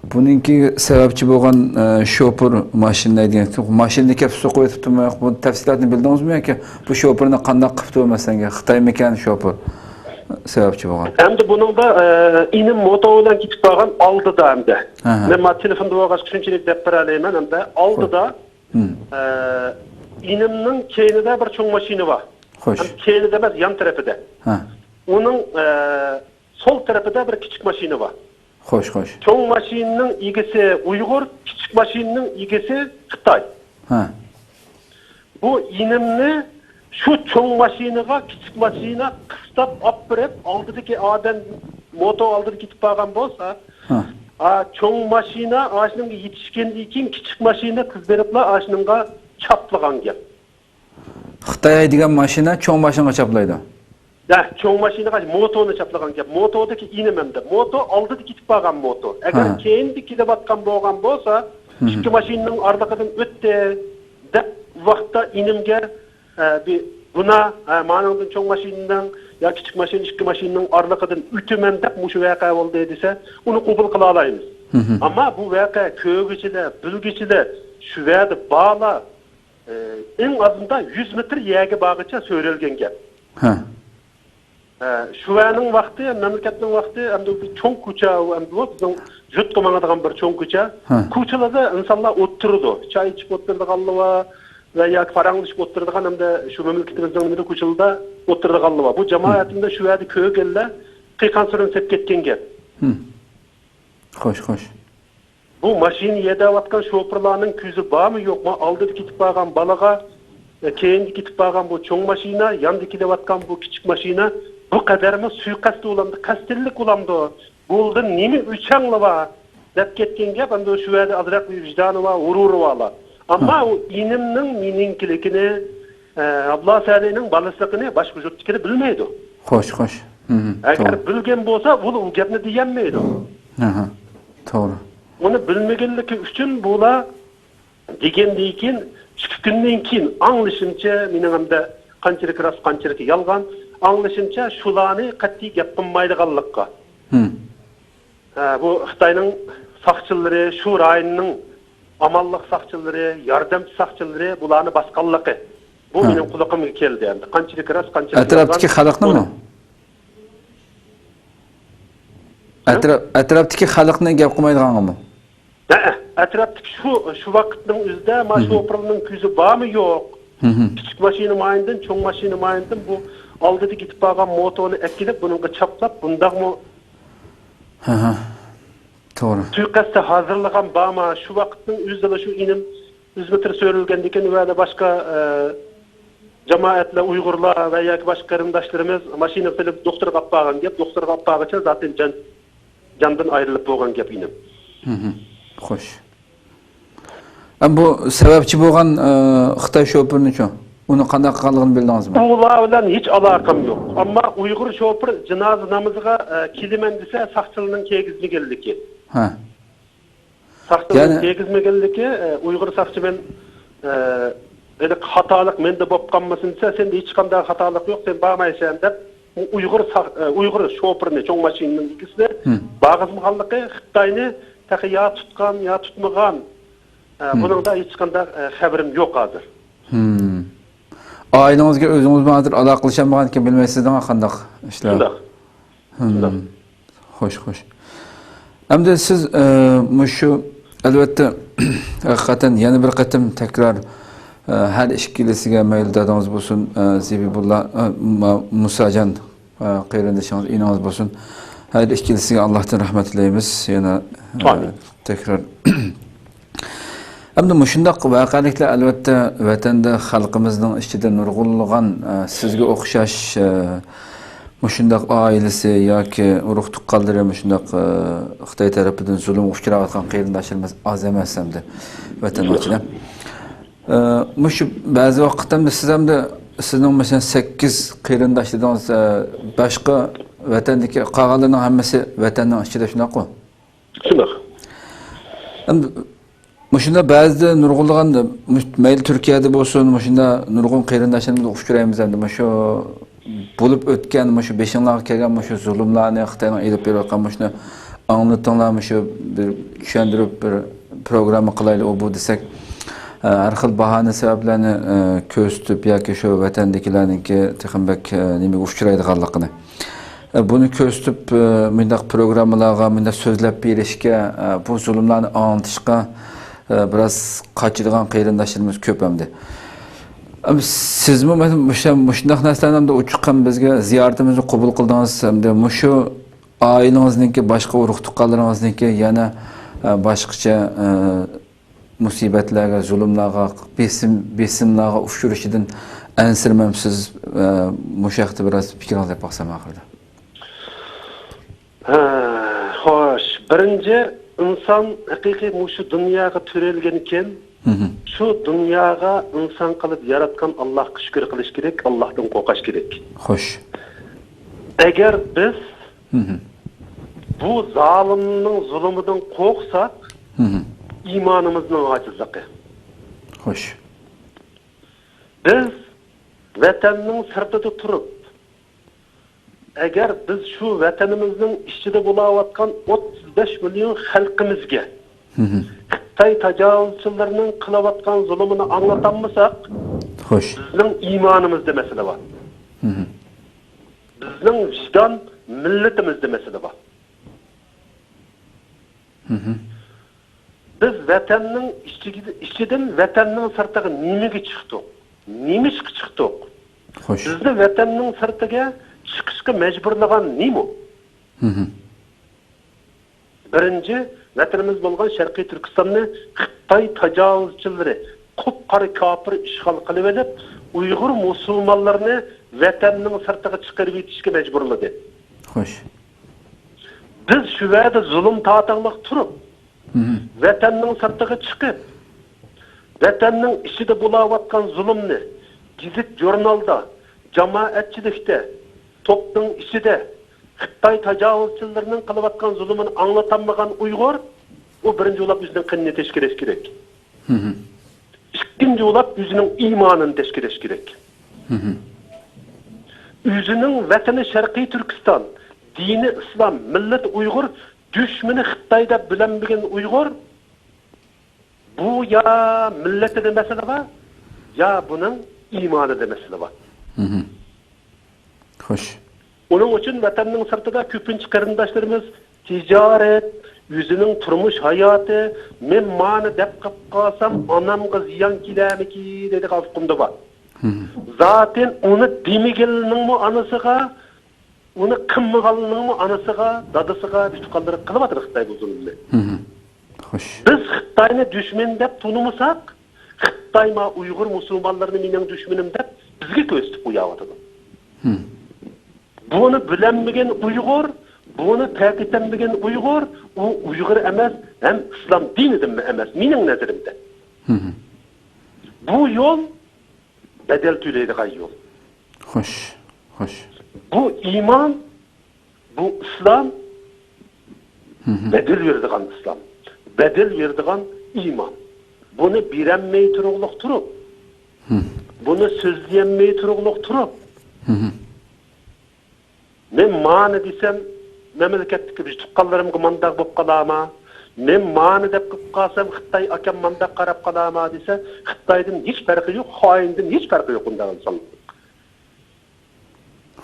بۇنىڭكى سەۋەبچى بولغان، ئە، شوپۇر ماشىنا دېگەن، ماشىنىنى كەپ سوقۇۋېتىپتۇمۇ يوق؟ بۇ تەپسىلاتنى بىلدىڭىزمۇ ياكى بۇ شوپۇرنى قانداق قىپتۇ، مەسىلەن، خىتايمىكەن شوپۇر سەۋەبچى بولغان؟ ئەمدى بۇنىڭدا، ئە، ئىنىم موتو بىلەن كېتىپ بارغان ئالدىدا ئەمدى. ئەھە. مەن ما تېلېفوندا بولغاچقا شۇنچىلىك دەپ بېرەلەيمەن ئەمدى. ئالدىدا، ھىم. ئە، ئىنىمنىڭ كەينىدە بىر چوڭ ماشىنا بار. خوش. ھەم كەينىدە ئەمەس، يان تەرىپىدە. ھە. ئۇنىڭ، ئە، سول تەرىپىدە بىر كىچىك ماشىنا بار. خوش، خوش. چوڭ ماشىنىنىڭ ئىگىسى ئۇيغۇر، كىچىك ماشىنىنىڭ ئىگىسى خىتاي. ھە. بۇ ئىنىمنى شۇ چوڭ ماشىنىغا كىچىك ماشىنا قىستاپ ئاپىرىپ، ئالدىدىكى ئادەم موتو ئالدىدا كېتىپ بارغان بولسا، ھە. ئا، چوڭ ماشىنا ئاشۇنىڭغا يېتىشكەندىن كېيىن كىچىك ماشىنا تېز بېرىپلا ئاشۇنىڭغا چاپلىغان گەپ. خىتاي ھەيدىگەن ماشىنا چوڭ ماشىنىغا چاپلايدۇ. ھە، چوڭ ماشىنىغا موتونى چاپلىغان گەپ. موتودىكى ئىنىم ئەمدى. موتو ئالدىدا كېتىپ بارغان موتو. ئەگەر ھە. كەينىدە كېلىۋاتقان بولغان بولسا، مھم. ئىككى ماشىنىنىڭ ئارىلىقىدىن ئۆتتى دەپ ۋاقىتتا ئىنىمگە، ئە، بىر گۇناھ، ئە، مانىڭدىن چوڭ ماشىنىنىڭ يا كىچىك ماشىنا ئىككى ماشىنىنىڭ ئارىلىقىدىن ئۆتىمەن دەپ مۇشۇ ۋەقە بولدى دېسە، ئۇنى قوبۇل قىلالايمىز. مھم. ئەمما بۇ ۋەقە كۆرگۈچىلەر، بىلگۈچىلەر، شۇ يەردە بارلار، ئى، ئەڭ ئازىندا يۈز مېتىر يەرگە بارغىچە سۆرەلگەن گەپ. ھە. ئە، شۇ ۋەنىڭ ۋاقتى، مەملىكەتنىڭ ۋاقتى، ئەمدى بۇ چوڭ كوچا، ئەمدى بۇ بىزنىڭ يۇرتقا ماڭىدىغان بىر چوڭ كوچا. ھە. كوچىلاردا ئىنسانلار ئولتۇرىدۇ. چاي ئىچىپ ئولتۇرىدىغانلار بار ۋە ياكى پاراڭلىشىپ ئولتۇرىدىغان، ھەمدە شۇ مەملىكىتىمىزنىڭ نېمىدە كوچىلىرىدا ئولتۇرىدىغانلار بار. بۇ ھە. جامائەتنى شۇ يەردە كۆرگەنلەر قىيقان سۈرۈن سەپ كەتكەن گەپ. ھە. خوش، خوش. بۇ ماشىنا ھەيدەۋاتقان شوپۇرلارنىڭ كۆزى بارمۇ يوقمۇ؟ ئالدىدا كېتىپ بارغان بالىغا، ئە، كەينىدە كېتىپ بارغان بۇ چوڭ ماشىنا، ياندا كېلىۋاتقان بۇ كىچىك ماشىنا بۇ قەدەرمۇ سۇيىقەست بولامدۇ، قەستەنلىك بولامدۇ؟ بۇلىدا نېمە ئۆچەڭلار بار؟ دەپ كەتكەن گەپ، ئەمدى شۇ يەردە ئازراق بىر ۋىجدانى بار، غۇرۇرى بارلار. ئەمما ھە. ئۇ ئىنىمنىڭ مېنىڭكىلىكىنى، ئە، ئابلا سەلىنىڭ بالىسىلىقىنى باشقا يۇرتتىكىلەر بىلمەيدۇ. خوش، خوش. ھىم، ئەگەر توغرا. بىلگەن بولسا، ئۇ، ئۇ گەپنى دېيەلمەيدۇ. ئاھا، توغرا. ئۇنى بىلمىگەنلىكى ئۈچۈن بۇلار دېگەندىن كېيىن، ئىككى كۈندىن كېيىن ئاڭلىشىمچە، مېنىڭ ئەمدى قانچىلىك راست، قانچىلىك يالغان، ئاڭلىشىمچە شۇلارنى قەتئىي گەپ قىلمايدىغانلىققا. ھىم. ھە، بۇ خىتاينىڭ ساقچىلىرى، شۇ رايوننىڭ ئامانلىق ساقچىلىرى، ياردەمچى ساقچىلىرى بۇلارنى باسقانلىقى. بۇ ھە. مېنىڭ قۇلىقىمغا كەلدى ئەمدى. قانچىلىك راست، قانچىلىك ئەتراپتىكى يالغان. خەلقنىمۇ؟ بۇنى ئەتراپ-، ئەتراپتىكى خەلقنى گەپ قىلمايدىغانغىمۇ؟ ھەئە، ئەتراپتىكى شۇ، شۇ ۋاقىتنىڭ ئۆزىدە ما مھم. شوپۇرنىڭ كۆزى بارمۇ يوق؟ مھم. كىچىك ماشىنا مايىندىن، چوڭ ماشىنا مايىندىن بۇ ئالدىدا كېتىپ بارغان موتونى ئەكېلىپ، بۇنىڭغا چاپلاپ، بۇنداقمۇ ھە، ھە. توغرا. سۇيىقەستتە ھازىرلىغان بارمۇ؟ شۇ ۋاقىتنىڭ ئۆزىدىلا شۇ ئىنىم يۈز مېتىر سۆرىلگەندىكىن، ئۇ يەردە باشقا، ئە، جامائەتلەر، ئۇيغۇرلار ۋە ياكى باشقا قېرىنداشلىرىمىز ماشىنىغا سېلىپ دوختۇرغا ئاپارغان گەپ، دوختۇرغا ئاپارغىچە زاتەن جان، جاندىن ئايرىلىپ بولغان گەپ ئىنىم. مھم. خوش. ئەم، بۇ سەۋەبچى بولغان، ئە، خىتاي شوپۇرنىچۇ؟ ئۇنى قانداق قىلغانلىقىنى بىلدىڭىزمۇ؟ ئۇلار بىلەن ھېچ ئالاقەم يوق. ئەمما ئۇيغۇر شوپۇر جىنازا نامىزىغا، ئە، كېلىمەن دېسە، ساقچىلارنىڭ كىرگۈزمىگەنلىكى. ھە. ساقچىلارنىڭ يەنى كىرگۈزمىگەنلىكى، ئە، ئۇيغۇر ساقچى مەن، ئە، ھېلىقى خاتالىق مەندە بولۇپ قالمىسۇن دېسە، سەندە ھېچقانداق خاتالىق يوق، سەن بارمايسەن دەپ، ئۇ ئۇيغۇر ساق-، ئە، ئۇيغۇر شوپۇرنى، چوڭ ماشىنىنىڭ ئىگىسىنى ھىم. بارغۇزمىغانلىقى خىتاينى تېخى يا تۇتقان، يا تۇتمىغان. ئە، ھىم. بۇنىڭدا ھېچقانداق، ئە، خەۋىرىم يوق ھازىر. ھىم. ئائىلىڭىزگە ئۆزىڭىزمۇ ھازىر ئالاقىلىشالمىغانىكەن، بىلمەيسىز دەڭا قانداق ئىشلار. شۇنداق. ھىم. شۇنداق. خوش، خوش. ئەمدى سىز، ئە، مۇشۇ، ئەلۋەتتە، ھەقىقەتەن يەنە بىر قېتىم تەكرار، ئە، ھەر ئىككىلىسىگە، مەيلى دادىڭىز بولسۇن، ئە، زېبىبۇللا، ئە، ما-، مۇساجان، ئە، قېرىندىشىڭىز، ئىنىڭىز بولسۇن. ھەر ئىككىلىسىگە ئاللاھتىن رەھمەت تىلەيمىز. يەنە، ئە، ئامىن. تەكرار. ئەمدى مۇشۇنداق ۋەقەلىكلەر، ئەلۋەتتە، ۋەتەندە خەلقىمىزنىڭ ئىچىدە نۇرغۇنلىغان، ئە، سىزگە ئوخشاش، ئە، مۇشۇنداق ئائىلىسى ياكى ئۇرۇق-تۇغقانلىرى مۇشۇنداق، ئە، خىتاي تەرىپىدىن زۇلۇمغا ئۇچراۋاتقان قېرىنداشلىرىمىز ئاز ئەمەس ئەمدى ۋەتەننىڭ ئىچىدە. ئە، مۇشۇ بەزى ۋاقىتتا ئەمدى سىز ئەمدى، سىزنىڭ مەسىلەن سەككىز قېرىنداش دېدىڭىز، ئە، باشقا ۋەتەندىكى قالغانلىرىنىڭ ھەممىسى ۋەتەننىڭ ئىچىدە، شۇنداققۇ؟ شۇنداق. ئەمدى مۇشۇنداق بەزىدە نۇرغۇنلىغان، مۇش-، مەيلى تۈركىيەدە بولسۇن، مۇشۇنداق نۇرغۇن قېرىنداشلىرىمىزغا ئۇچرايمىز ئەمدى. مۇشۇ بولۇپ ئۆتكەن، مۇشۇ بېشىڭلارغا كەلگەن مۇشۇ زۇلۇملارنى، خىتاينىڭ ئېلىپ بېرىۋاتقان مۇشۇنى ئاڭلىتىڭلار، مۇشۇ بىر چۈشەندۈرۈپ بىر پروگرامما قىلايلى ئۇ بۇ دېسەك، ئە، ھەر خىل باھانە سەۋەبلەرنى، ئە، كۆرسىتىپ ياكى شۇ ۋەتەندىكىلەرنىڭكى تېخىمۇ بەك، ئە، نېمىگە ئۇچرايدىغانلىقىنى. ئە، بۇنى كۆرسىتىپ، ئە، مۇنداق پروگراممىلارغا مۇنداق سۆزلەپ بېرىشكە، ئە، بۇ زۇلۇملارنى ئاڭلىتىشقا، ئە، بىراز قاچىدىغان قېرىنداشلىرىمىز كۆپ ئەمدى. ئەم، سىزمۇ مەسىلەن مۇشۇ، مۇشۇنداق نەرسىلەرنى ئەمدى ئوچۇق ھەم بىزگە زىيارىتىمىزنى قوبۇل قىلدىڭىز. ئەمدى مۇشۇ ئائىلىڭىزنىڭكى، باشقا ئۇرۇق-تۇغقانلىرىڭىزنىڭكى يەنە، ئە، باشقىچە، ئە، مۇسىبەتلەرگە، زۇلۇملارغا، بېسىم، بېسىملارغا ئۇچرىشىدىن ئەنسىرىمەمسىز، ئە، مۇشۇ ھەقتە بىراز پىكرىڭىزنى ئېيتىپ باقسام ئاخىرىدا. ھە، خوش. بىرىنچى، ئىنسان ھەقىقىي مۇشۇ دۇنياغا تۆرەلگەنكەن، مھم. شۇ دۇنياغا ئىنسان قىلىپ ياراتقان ئاللاھقا شۈكۈر قىلىش كېرەك، ئاللاھتىن قورقاش كېرەك. خوش. ئەگەر بىز مھم. بۇ زالىمنىڭ زۇلۇمىدىن قورقساق، مھم. ئىمانىمىزنىڭ ئاجىزلىقى. خوش. بىز ۋەتەننىڭ سىرتىدا تۇرۇپ، ئەگەر بىز شۇ ۋەتىنىمىزنىڭ ئىچىدە بولاۋاتقان ئوتتۇز بەش مىليون خەلقىمىزگە مھم. خىتاي تاجاۋۇزچىلىرىنىڭ قىلىۋاتقان زۇلۇمىنى ئاڭلىتالمىساق، خوش. بىزنىڭ ئىمانىمىزدا مەسىلە بار. مھم. بىزنىڭ ۋىجدان مىللىتىمىزدە مەسىلە بار. مھم. بىز ۋەتەننىڭ ئىچىگە-، ئىچىدىن ۋەتەننىڭ سىرتىغا نېمىگە چىقتۇق؟ نېمىشقا چىقتۇق؟ خوش. بىزنى ۋەتەننىڭ سىرتىغا چىقىشقا مەجبۇرلىغان نېمە؟ مھم. بىرىنچى، ۋەتىنىمىز بولغان شەرقىي تۈركىستاننى خىتاي تاجاۋۇزچىلىرى، قۇپقارا كاپىر ئىشغال قىلىۋېلىپ، ئۇيغۇر مۇسۇلمانلىرىنى ۋەتەننىڭ سىرتىغا چىقىرىۋېتىشكە مەجبۇرلىدى. خوش. بىز شۇ يەردە زۇلۇم تارتالماي تۇرۇپ، مھم. ۋەتەننىڭ سىرتىغا چىقىپ، ۋەتەننىڭ ئىچىدە بولاۋاتقان زۇلۇمنى گېزىت-ژۇرنالدا، جامائەتچىلىكتە، توپنىڭ ئىچىدە خىتاي تاجاۋۇزچىلىرىنىڭ قىلىۋاتقان زۇلۇمىنى ئاڭلىتالمىغان ئۇيغۇر، ئۇ بىرىنچى بولاپ ئۆزىنىڭ قېنىنى تەشكىلەش كېرەك. مھم. ئىككىنچى بولاپ ئۆزىنىڭ ئىمانىنى تەشكىلەش كېرەك. مھم. ئۆزىنىڭ ۋەتىنى شەرقىي تۈركىستان، دىنى ئىسلام، مىللىتى ئۇيغۇر، دۈشمىنى خىتاي دەپ بىلەلمىگەن ئۇيغۇر، بۇ يا مىللىتىدە مەسىلە بار، يا بۇنىڭ ئىمانىدا مەسىلە بار. مھم. خوش. ئۇنىڭ ئۈچۈن ۋەتەننىڭ سىرتىدا كۆپىنچە قېرىنداشلىرىمىز تىجارەت، ئۆزىنىڭ تۇرمۇش ھاياتى، مەن مانى دەپ قىلىپ قالسام، ئانامغا زىيان كېلەرمىكى دەيدىغان ئۇقۇمدا بار. مھم. زاتەن ئۇنى دېمىگەننىڭمۇ ئانىسىغا، ئۇنى قىلمىغاننىڭمۇ ئانىسىغا، دادىسىغا، ئۇچۇقانلىرىغا قىلىۋاتىدۇ خىتاي بۇ زۇلۇمنى. مھم. خوش. بىز خىتاينى دۈشمەن دەپ تونۇمىساق، خىتاي ما ئۇيغۇر مۇسۇلمانلىرىنى مېنىڭ دۈشمىنىم دەپ بىزگە كۆرسىتىپ قوياۋاتىدۇ. مھم. بۇنى بىلەلمىگەن ئۇيغۇر، بۇنى تەرك ئېتەلمىگەن ئۇيغۇر، ئۇ ئۇيغۇر ئەمەس، ھەم ئىسلام دىنىدىنمۇ ئەمەس، مېنىڭ نەزىرىمدە. مھم. بۇ يول بەدەل تۆلەيدىغان يول. خوش، خوش. بۇ ئىمان، بۇ ئىسلام، مھم. بەدەل بېرىدىغان ئىسلام، بەدەل بېرىدىغان ئىمان. بۇنى بېرەلمەي تۇرۇقلۇق تۇرۇپ، مھم. بۇنى سۆزلىيەلمەي تۇرۇقلۇق تۇرۇپ، مھم. مەن مانى دېسەم، مەملىكەتتىكى بىر تۇغقانلىرىمغا مانداق بولۇپ قالارما؟ مەن مانى دەپ قىلىپ قالسام، خىتاي ئاكام مانداق قاراپ قالارما دېسە، خىتايدىن ھېچ پەرقى يوق، خائىندىن ھېچ پەرقى يوق ئۇنداق ئىنسانلارنىڭ.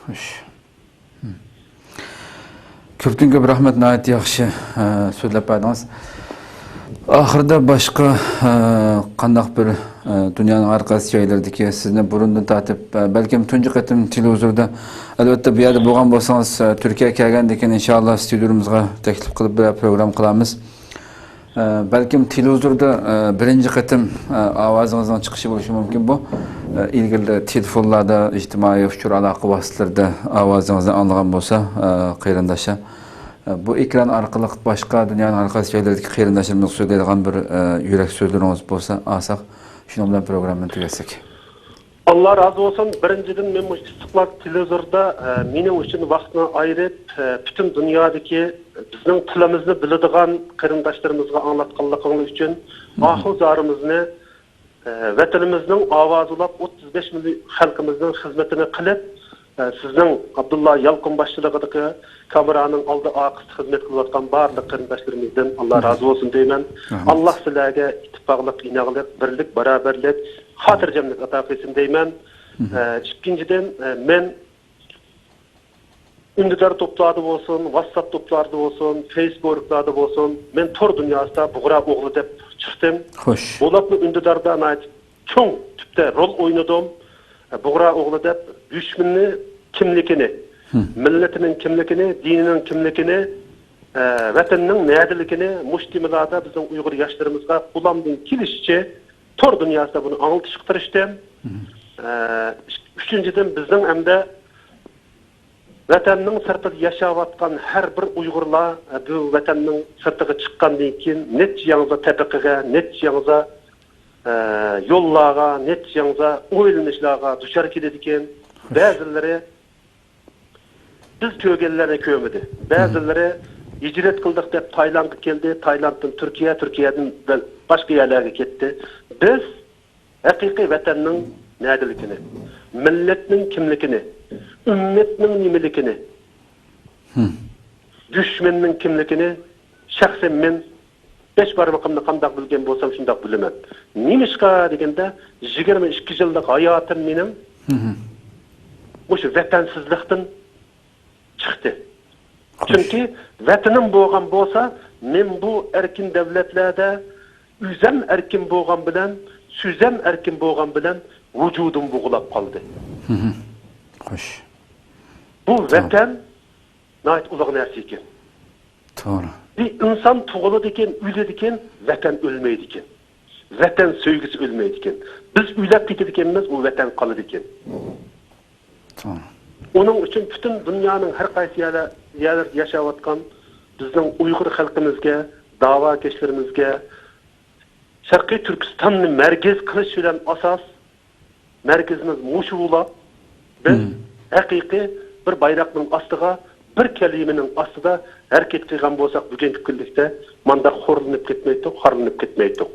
خوش. كۆپتىن كۆپ رەھمەت، ناھايىتى ياخشى، ئە، سۆزلەپ بەردىڭىز. ئاخىرىدا باشقا، ئە، قانداق بىر، ئە، دۇنيانىڭ ھەر قايسى جايلىرىدىكى سىزنى بۇرۇندىن تارتىپ، ئە، بەلكىم تۇنجى قېتىم تېلېۋىزوردا، ئەلۋەتتە، بۇ يەردە بولغان بولسىڭىز، ئە، تۈركىيەگە كەلگەندىن كېيىن، ئىنشائاللا، ستۇدىيىمىزغا تەكلىپ قىلىپ بىرەر پروگرامما قىلارمىز. ئە، بەلكىم تېلېۋىزوردا، ئە، بىرىنچى قېتىم، ئە، ئاۋازىڭىزنىڭ چىقىشى بولۇشى مۇمكىن بۇ. ئە، ئىلگىرىدە تېلېفونلاردا، ئىجتىمائىي ئۇچۇر ئالاقە ۋاسىتىلىرىدا ئاۋازىڭىزنى ئاڭلىغان بولسا، ئە، قېرىنداشلار، ئە، بۇ ئېكران ئارقىلىق باشقا دۇنيانىڭ ھەر قايسى جايلىرىدىكى قېرىنداشلىرىمىزغا سۆزلەيدىغان بىر، ئە، يۈرەك سۆزلىرىڭىز بولسا ئالساق، شۇنىڭ بىلەن پروگراممىنى تۈگەتسەك. ئاللا رازى بولسۇن. بىرىنچىدىن، مەن مۇشۇ ئىستىقلال تېلېۋىزوردا، ئە، مېنىڭ ئۈچۈن ۋاقىتنى ئايرىپ، ئە، پۈتۈن دۇنيادىكى بىزنىڭ تىلىمىزنى بىلىدىغان قېرىنداشلىرىمىزغا ئاڭلاتقانلىقىڭلار ئۈچۈن، مھم. ئاھۇ زارىمىزنى، ئە، ۋەتىنىمىزنىڭ ئاۋازى بولاپ، ئوتتۇز بەش مىليون خەلقىمىزنىڭ خىزمىتىنى قىلىپ، ئە، سىزنىڭ ئابدۇللا يالقۇن باشچىلىقىدىكى كامېرانىڭ ئالدى ئارقىسىدا خىزمەت قىلىۋاتقان بارلىق قېرىنداشلىرىمىزدىن ئاللا رازى بولسۇن دەيمەن. رەھمەت. ئاللا سىلەرگە ئىتتىپاقلىق، ئىناقلىق، بىرلىك، باراۋەرلىك، خاتىرجەملىك ئاتا قىلسۇن دەيمەن. ئە، ئىككىنچىدىن، ئە، مەن ئۈندىدار توپلاردا بولسۇن، ۋاتساپ توپلاردا بولسۇن، فېيسبۇكلاردا بولسۇن، مەن تور دۇنياسىدا بۇغرا ئوغلى دەپ چىقتىم. خوش. بولۇپمۇ ئۈندىداردا ناھايىتى چوڭ تۈپتە رول ئوينىدىم. بۇغرا ئوغلى دەپ دۈشمىنىنى كىملىكىنى، مىللىتىنىڭ كىملىكىنى، دىنىنىڭ كىملىكىنى، ئە، ۋەتەننىڭ نەدىلىكىنى مۇشۇ تېمىلاردا بىزنىڭ ئۇيغۇر ياشلىرىمىزغا قولۇمدىن كېلىشىچە تور دۇنياسىدا بۇنى ئاڭلىتىشقا تىرىشتىم. ئە، ئۈچىنچىدىن، بىزنىڭ ئەمدى ۋەتەننىڭ سىرتىدا ياشاۋاتقان ھەر بىر ئۇيغۇرلار، ئە، بۇ ۋەتەننىڭ سىرتىغا چىققاندىن كېيىن نەچچە ياڭزا تەبىقىگە، نەچچە ياڭزا، ئە، يوللارغا، نەچچە ياڭزا ئويلىنىشلارغا دۇچار كېلىدىكەن. بەزىلىرى بىز كۆرگەنلەرنى كۆرمىدى. بەزىلىرى ھىجرەت قىلدۇق دەپ تايلاندقا كەلدى، تايلاندتىن تۈركىيە، تۈركىيەدىن بەل-، باشقا يەرلەرگە كەتتى. بىز ھەقىقىي ۋەتەننىڭ نەدىلىكىنى، مىللەتنىڭ كىملىكىنى، ئۈممەتنىڭ نېمىلىكىنى، دۈشمەننىڭ كىملىكىنى شەخسەن مەن بەش بارمىقىمنى قانداق بىلگەن بولسام، شۇنداق بىلىمەن. نېمىشقا دېگەندە، يىگىرمە ئىككى يىللىق ھاياتىم مېنىڭ مۇشۇ ۋەتەنسىزلىكتىن چىقتى. چۈنكى ۋەتىنىم بولغان بولسا، مەن بۇ ئەركىن دۆلەتلەردە ئۆزۈم ئەركىن بولغان بىلەن، سۆزۈم ئەركىن بولغان بىلەن ۋۇجۇدۇم بوغۇلاپ قالدى. خوش. بۇ ۋەتەن ناھايىتى ئۇلۇغ نەرسە ئىكەن. توغرا. بىر ئىنسان تۇغۇلىدىكەن، ئۆلىدىكەن، ۋەتەن ئۆلمەيدىكەن. ۋەتەن سۆيگۈسى ئۆلمەيدىكەن. بىز ئۆلۈپ كېتىدىكەنمىز، ئۇ ۋەتەن قالىدىكەن. توغرا. ئۇنىڭ ئۈچۈن پۈتۈن دۇنيانىڭ ھەر قايسى يەرلە-، يەرلىرىدە ياشاۋاتقان بىزنىڭ ئۇيغۇر خەلقىمىزگە، داۋاكەشلىرىمىزگە، شەرقىي تۈركىستاننى مەركەز قىلىش بىلەن ئاساس، مەركىزىمىز مۇشۇ بولۇپ، بىز ھەقىقىي بىر بايراقنىڭ ئاستىغا، بىر كەلىمىنىڭ ئاستىدا ھەرىكەت قىلغان بولساق، بۈگۈنكى كۈنلۈكتە مانداق خورلىنىپ كەتمەيتتۇق، خارلىنىپ كەتمەيتتۇق.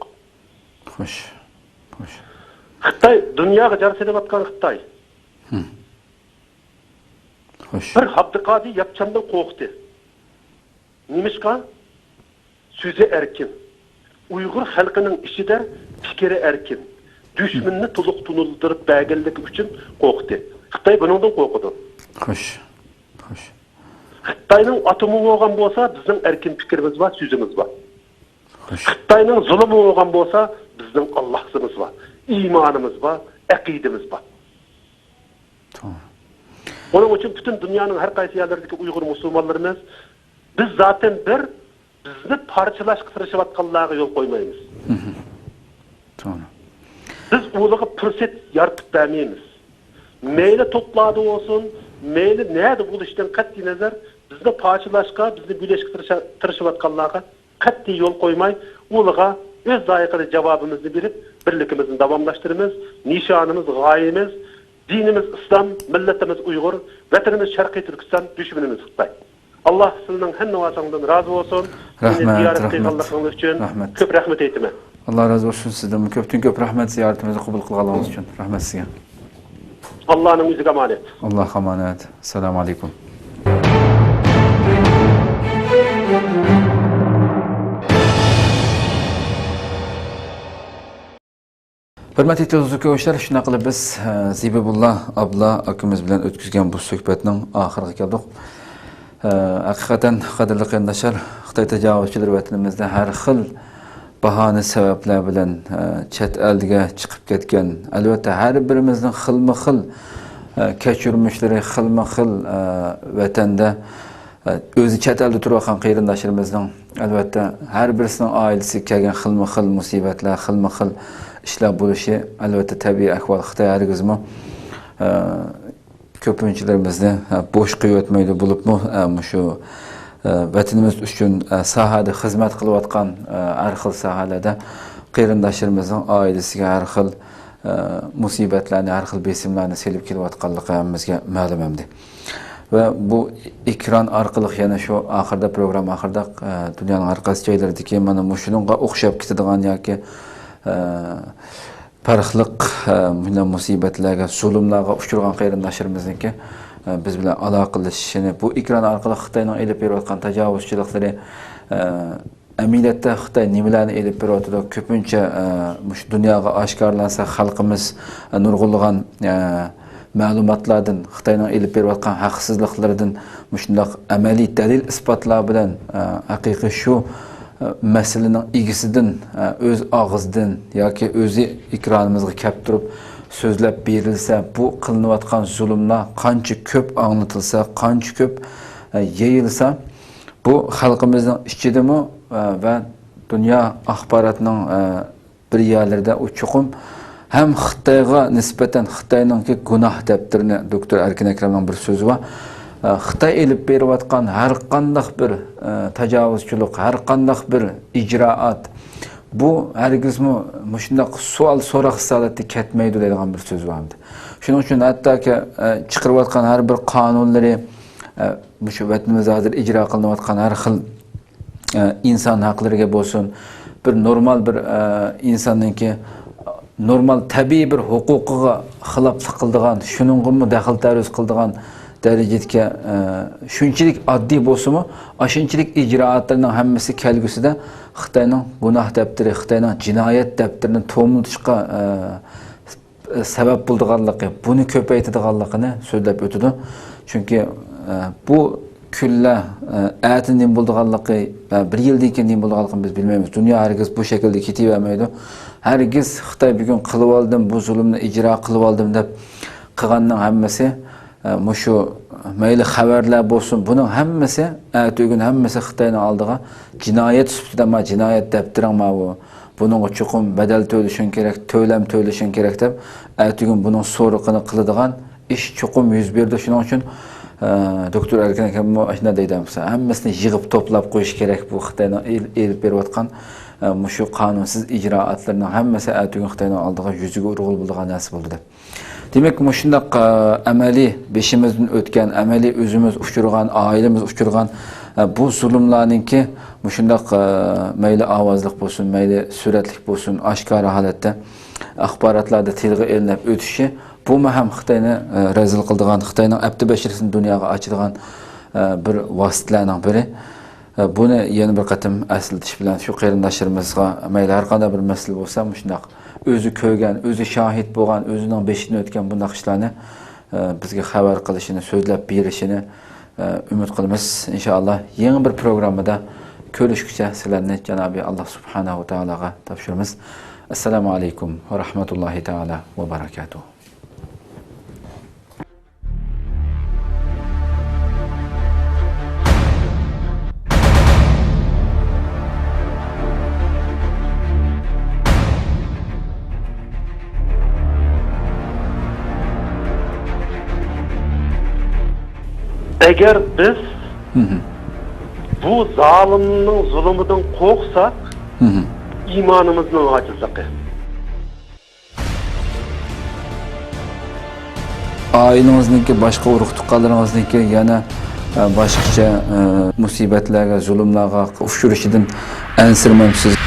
خوش. خوش. خىتاي، دۇنياغا جار سېلىۋاتقان خىتاي. خوش. بىر ئابدۇقادىر ياپچاندىن قورقتى. نېمىشقا؟ سۆزى ئەركىن. ئۇيغۇر خەلقىنىڭ ئىچىدە پىكرى ئەركىن. دۈشمىنىنى تولۇق تونۇلدۇرۇپ بەرگەنلىكى ئۈچۈن قورقتى. خىتاي بۇنىڭدىن قورقىدۇ. خوش. خوش. خىتاينىڭ ئاتومى بولغان بولسا، بىزنىڭ ئەركىن پىكرىمىز بار، سۆزىمىز بار. خوش. خىتاينىڭ زۇلۇمى بولغان بولسا، بىزنىڭ ئاللاھسىمىز بار، ئىمانىمىز بار، ئەقىدىمىز بار. توغرا. ئۇنىڭ ئۈچۈن پۈتۈن دۇنيانىڭ ھەر قايسى يەرلىرىدىكى ئۇيغۇر مۇسۇلمانلىرىمىز، بىز زاتەن بىر، بىزنى پارچىلاشقا تىرىشىۋاتقانلارغا يول قويمايمىز. توغرا. بىز ئۇلارغا پۇرسەت يارىتىپ بەرمەيمىز. مەيلى توپلاردا بولسۇن، مەيلى نەدە بولۇشىدىن قەتئىينەزەر، بىزنى پارچىلاشقا، بىزنى بۆلۈشكە تىرىشا-، تىرىشىۋاتقانلارغا قەتئىي يول قويماي، ئۇلىغا ئۆز لايىقىدا جاۋابىمىزنى بېرىپ، بىرلىكىمىزنى داۋاملاشتۇرىمىز. نىشانىمىز، غايىمىز، دىنىمىز ئىسلام، مىللىتىمىز ئۇيغۇر، ۋەتىنىمىز شەرقىي تۈركىستان، دۈشمىنىمىز خىتاي. ئاللا سىلىنىڭ ھەممىۋاسىڭدىن رازى بولسۇن. مېنى زىيارەت قىلغانلىقىڭىز ئۈچۈن كۆپ رەھمەت ئېيتىمەن. ئاللا رازى بولسۇن سىزدىنمۇ. كۆپتىن كۆپ رەھمەت زىيارىتىمىزنى قوبۇل قىلغانلىقىڭىز ئۈچۈن. رەھمەت سىزگە. ئاللانىڭ ئۆزىگە ئامانەت. ئاللاغا ئامانەت. ئەسسالامۇ ئەلەيكۇم. ھۆرمەتلىك تېلېۋىزور كۆرۈشلەر، شۇنداق قىلىپ بىز، ئە، زېبىبۇللا ئابلا ئاكىمىز بىلەن ئۆتكۈزگەن بۇ سۆھبەتنىڭ ئاخىرىغا كەلدۇق. ئە، ھەقىقەتەن، قەدىرلىك قېرىنداشلار، خىتاي تاجاۋۇزچىلىرى ۋەتىنىمىزدە ھەر خىل باھانە سەۋەبلەر بىلەن، ئە، چەت ئەلگە چىقىپ كەتكەن. ئەلۋەتتە، ھەر بىرىمىزنىڭ خىلمۇ خىل، ئە، كەچۈرمىشلىرى، خىلمۇ خىل، ئە، ۋەتەندە، ئە، ئۆزى چەت ئەلدە تۇرۇۋاتقان قېرىنداشلىرىمىزنىڭ، ئەلۋەتتە، ھەر بىرسىنىڭ ئائىلىسىگە كەلگەن خىلمۇ خىل مۇسىبەتلەر، خىلمۇ خىل ئىشلار بولۇشى، ئەلۋەتتە، تەبىئىي ئەھۋال. خىتاي ھەرگىزمۇ، ئە، كۆپىنچىلىرىمىزنى، ئە، بوش قويۇۋەتمەيدۇ. بولۇپمۇ، ئە، مۇشۇ، ئە، ۋەتىنىمىز ئۈچۈن، ئە، ساھەدە خىزمەت قىلىۋاتقان، ئە، ھەر خىل ساھەلەردە قېرىنداشلىرىمىزنىڭ ئائىلىسىگە ھەر خىل، ئە، مۇسىبەتلەرنى، ھەر خىل بېسىملارنى سېلىپ كېلىۋاتقانلىقى ھەممىمىزگە مەلۇم ئەمدى. ۋە بۇ ئېكران ئارقىلىق يەنە شۇ ئاخىرىدا، پروگرامما ئاخىرىدا، ئە، دۇنيانىڭ ھەر قايسى جايلىرىدىكى مانا مۇشۇنىڭغا ئوخشاپ كېتىدىغان ياكى، ئە، پەرقلىق، ئە، مۇنداق مۇسىبەتلەرگە، زۇلۇملارغا ئۇچرىغان قېرىنداشلىرىمىزنىڭكى بىز بىلەن ئالاقىلىشىشىنى، بۇ ئېكران ئارقىلىق خىتاينىڭ ئېلىپ بېرىۋاتقان تاجاۋۇزچىلىقلىرى، ئە، ئەمەلىيەتتە خىتاي نېمىلەرنى ئېلىپ بېرىۋاتىدۇ، كۆپىنچە، ئە، مۇشۇ دۇنياغا ئاشكارىلانسا، خەلقىمىز، ئە، نۇرغۇنلىغان، ئە، مەلۇماتلاردىن، خىتاينىڭ ئېلىپ بېرىۋاتقان ھەقسىزلىقلىرىدىن مۇشۇنداق ئەمەلىي دەلىل-ئىسپاتلار بىلەن، ئە، ھەقىقىي شۇ، ئە، مەسىلىنىڭ ئىگىسىدىن، ئە، ئۆز ئاغزىدىن ياكى ئۆزى ئېكرانىمىزغا كەپ تۇرۇپ سۆزلەپ بېرىلسە، بۇ قىلىنىۋاتقان زۇلۇملار قانچە كۆپ ئاڭلىتىلسا، قانچە كۆپ، ئە، يېيىلسا، بۇ خەلقىمىزنىڭ ئىچىدىمۇ، ئە، ۋە دۇنيا ئاخباراتنىڭ، ئە، بىر يەرلىرىدە ئۇ چوقۇم ھەم خىتايغا نىسبەتەن خىتاينىڭكى گۇناھ دەپتىرىنى، دوكتور ئەركىن ئەكرەمنىڭ بىر سۆزى بار. ئە، خىتاي ئېلىپ بېرىۋاتقان ھەر قانداق بىر، ئە، تاجاۋۇزچىلىق، ھەر قانداق بىر ئىجرائات، بۇ ھەرگىزمۇ مۇشۇنداق سوئال سوراقسىز ھالەتتە كەتمەيدۇ دەيدىغان بىر سۆزى بار ئىدى. شۇنىڭ ئۈچۈن ھەتتاكى، ئە، چىقىرىۋاتقان ھەر بىر قانۇنلىرى، ئە، مۇشۇ ۋەتىنىمىزدە ھازىر ئىجرا قىلىنىۋاتقان ھەر خىل، ئە، ئىنسان ھەقلىرىگە بولسۇن، بىر نورمال بىر، ئە، ئىنساننىڭكى نورمال تەبىئىي بىر ھوقۇقىغا خىلاپلىق قىلىدىغان، شۇنىڭغىمۇ دەخلى تەرۇز قىلىدىغان دەرىجىدىكى، ئە، شۇنچىلىك ئاددىي بولسىمۇ، ئاشۇنچىلىك ئىجرائاتلارنىڭ ھەممىسى كەلگۈسىدە خىتاينىڭ گۇناھ دەپتىرى، خىتاينىڭ جىنايەت دەپتىرىنى توملىتىشقا، ئە، سەۋەب بولىدىغانلىقى، بۇنى كۆپەيتىدىغانلىقىنى سۆزلەپ ئۆتىدۇ. چۈنكى، ئە، بۇ كۈنلەر، ئە، ئەتە نېمە بولىدىغانلىقى ۋە بىر يىلدىن كېيىن نېمە بولىدىغانلىقىنى بىز بىلمەيمىز. دۇنيا ھەرگىز بۇ شەكىلدە كېتىۋەرمەيدۇ. ھەرگىز خىتاي بۈگۈن قىلىۋالدىم، بۇ زۇلۇمنى ئىجرا قىلىۋالدىم دەپ قىلغاننىڭ ھەممىسى، ئە، مۇشۇ مەيلى خەۋەرلەر بولسۇن، بۇنىڭ ھەممىسى، ئەتىگۈن ھەممىسى خىتاينىڭ ئالدىغا جىنايەت سۈپىتىدە، ما جىنايەت دەپتىرىڭ ماۋۇ، بۇنىڭغا چوقۇم بەدەل تۆلىشىڭ كېرەك، تۆلەم تۆلىشىڭ كېرەك دەپ، ئەتىگۈن بۇنىڭ سورىقىنى قىلىدىغان ئىش چوقۇم يۈز بېرىدۇ. شۇنىڭ ئۈچۈن، ئە، دوكتور ئەركىن ئاكاممۇ ئاشۇنداق دەيدۇ، ھەممىسىنى يىغىپ توپلاپ قويۇش كېرەك. بۇ خىتاينىڭ ئېل-، ئېلىپ بېرىۋاتقان، ئە، مۇشۇ قانۇنسىز ئىجرائاتلىرىنىڭ ھەممىسى ئەتىگۈن خىتاينىڭ ئالدىغا يۈزىگە ئۇرغىلى بولىدىغان نەرسە بولدى دەپ. دېمەك، مۇشۇنداق، ئە، ئەمەلىي بېشىمىزدىن ئۆتكەن، ئەمەلىي ئۆزىمىز ئۇچرىغان، ئائىلىمىز ئۇچرىغان، ئە، بۇ زۇلۇملارنىڭكى مۇشۇنداق، ئە، مەيلى ئاۋازلىق بولسۇن، مەيلى سۈرەتلىك بولسۇن، ئاشكارا ھالەتتە ئاخباراتلاردا تىلغا ئېلىنىپ ئۆتۈشى، بۇمۇ ھەم خىتاينى، ئە، رەزىل قىلىدىغان، خىتاينىڭ ئەپتى بەشىرىسىنى دۇنياغا ئاچىدىغان، ئە، بىر ۋاسىتىلەرنىڭ بىرى. ئە، بۇنى يەنە بىر قېتىم ئەسلىتىش بىلەن، شۇ قېرىنداشلىرىمىزغا مەيلى ھەر قانداق بىر مەسىلە بولسا، مۇشۇنداق ئۆزى كۆرگەن، ئۆزى شاھىت بولغان، ئۆزىنىڭ بېشىدىن ئۆتكەن بۇنداق ئىشلارنى، ئە، بىزگە خەۋەر قىلىشىنى، سۆزلەپ بېرىشىنى، ئە، ئۈمىد قىلىمىز. ئىنشائاللا، يېڭى بىر پروگراممىدا كۆرۈشكۈچە سىلەرنى جانابى ئاللا سۇبھانەھۇ ۋە تائالاغا تاپشۇرىمىز. ئەسسالامۇ ئەلەيكۇم ۋە رەھمەتۇللاھى تائالا ۋە بەرەكاتۇھ. ئەگەر بىز بۇ زالىمنىڭ زۇلۇمىدىن قورقساق، ئىمانىمىزنىڭ ئاجىزلىقى. ئائىلىڭىزنىڭكى، باشقا ئۇرۇق-تۇغقانلىرىڭىزنىڭكى يەنە، ئە، باشقىچە، ئە، مۇسىبەتلەرگە، زۇلۇملارغا ئۇچرىشىدىن ئەنسىرىمەمسىز؟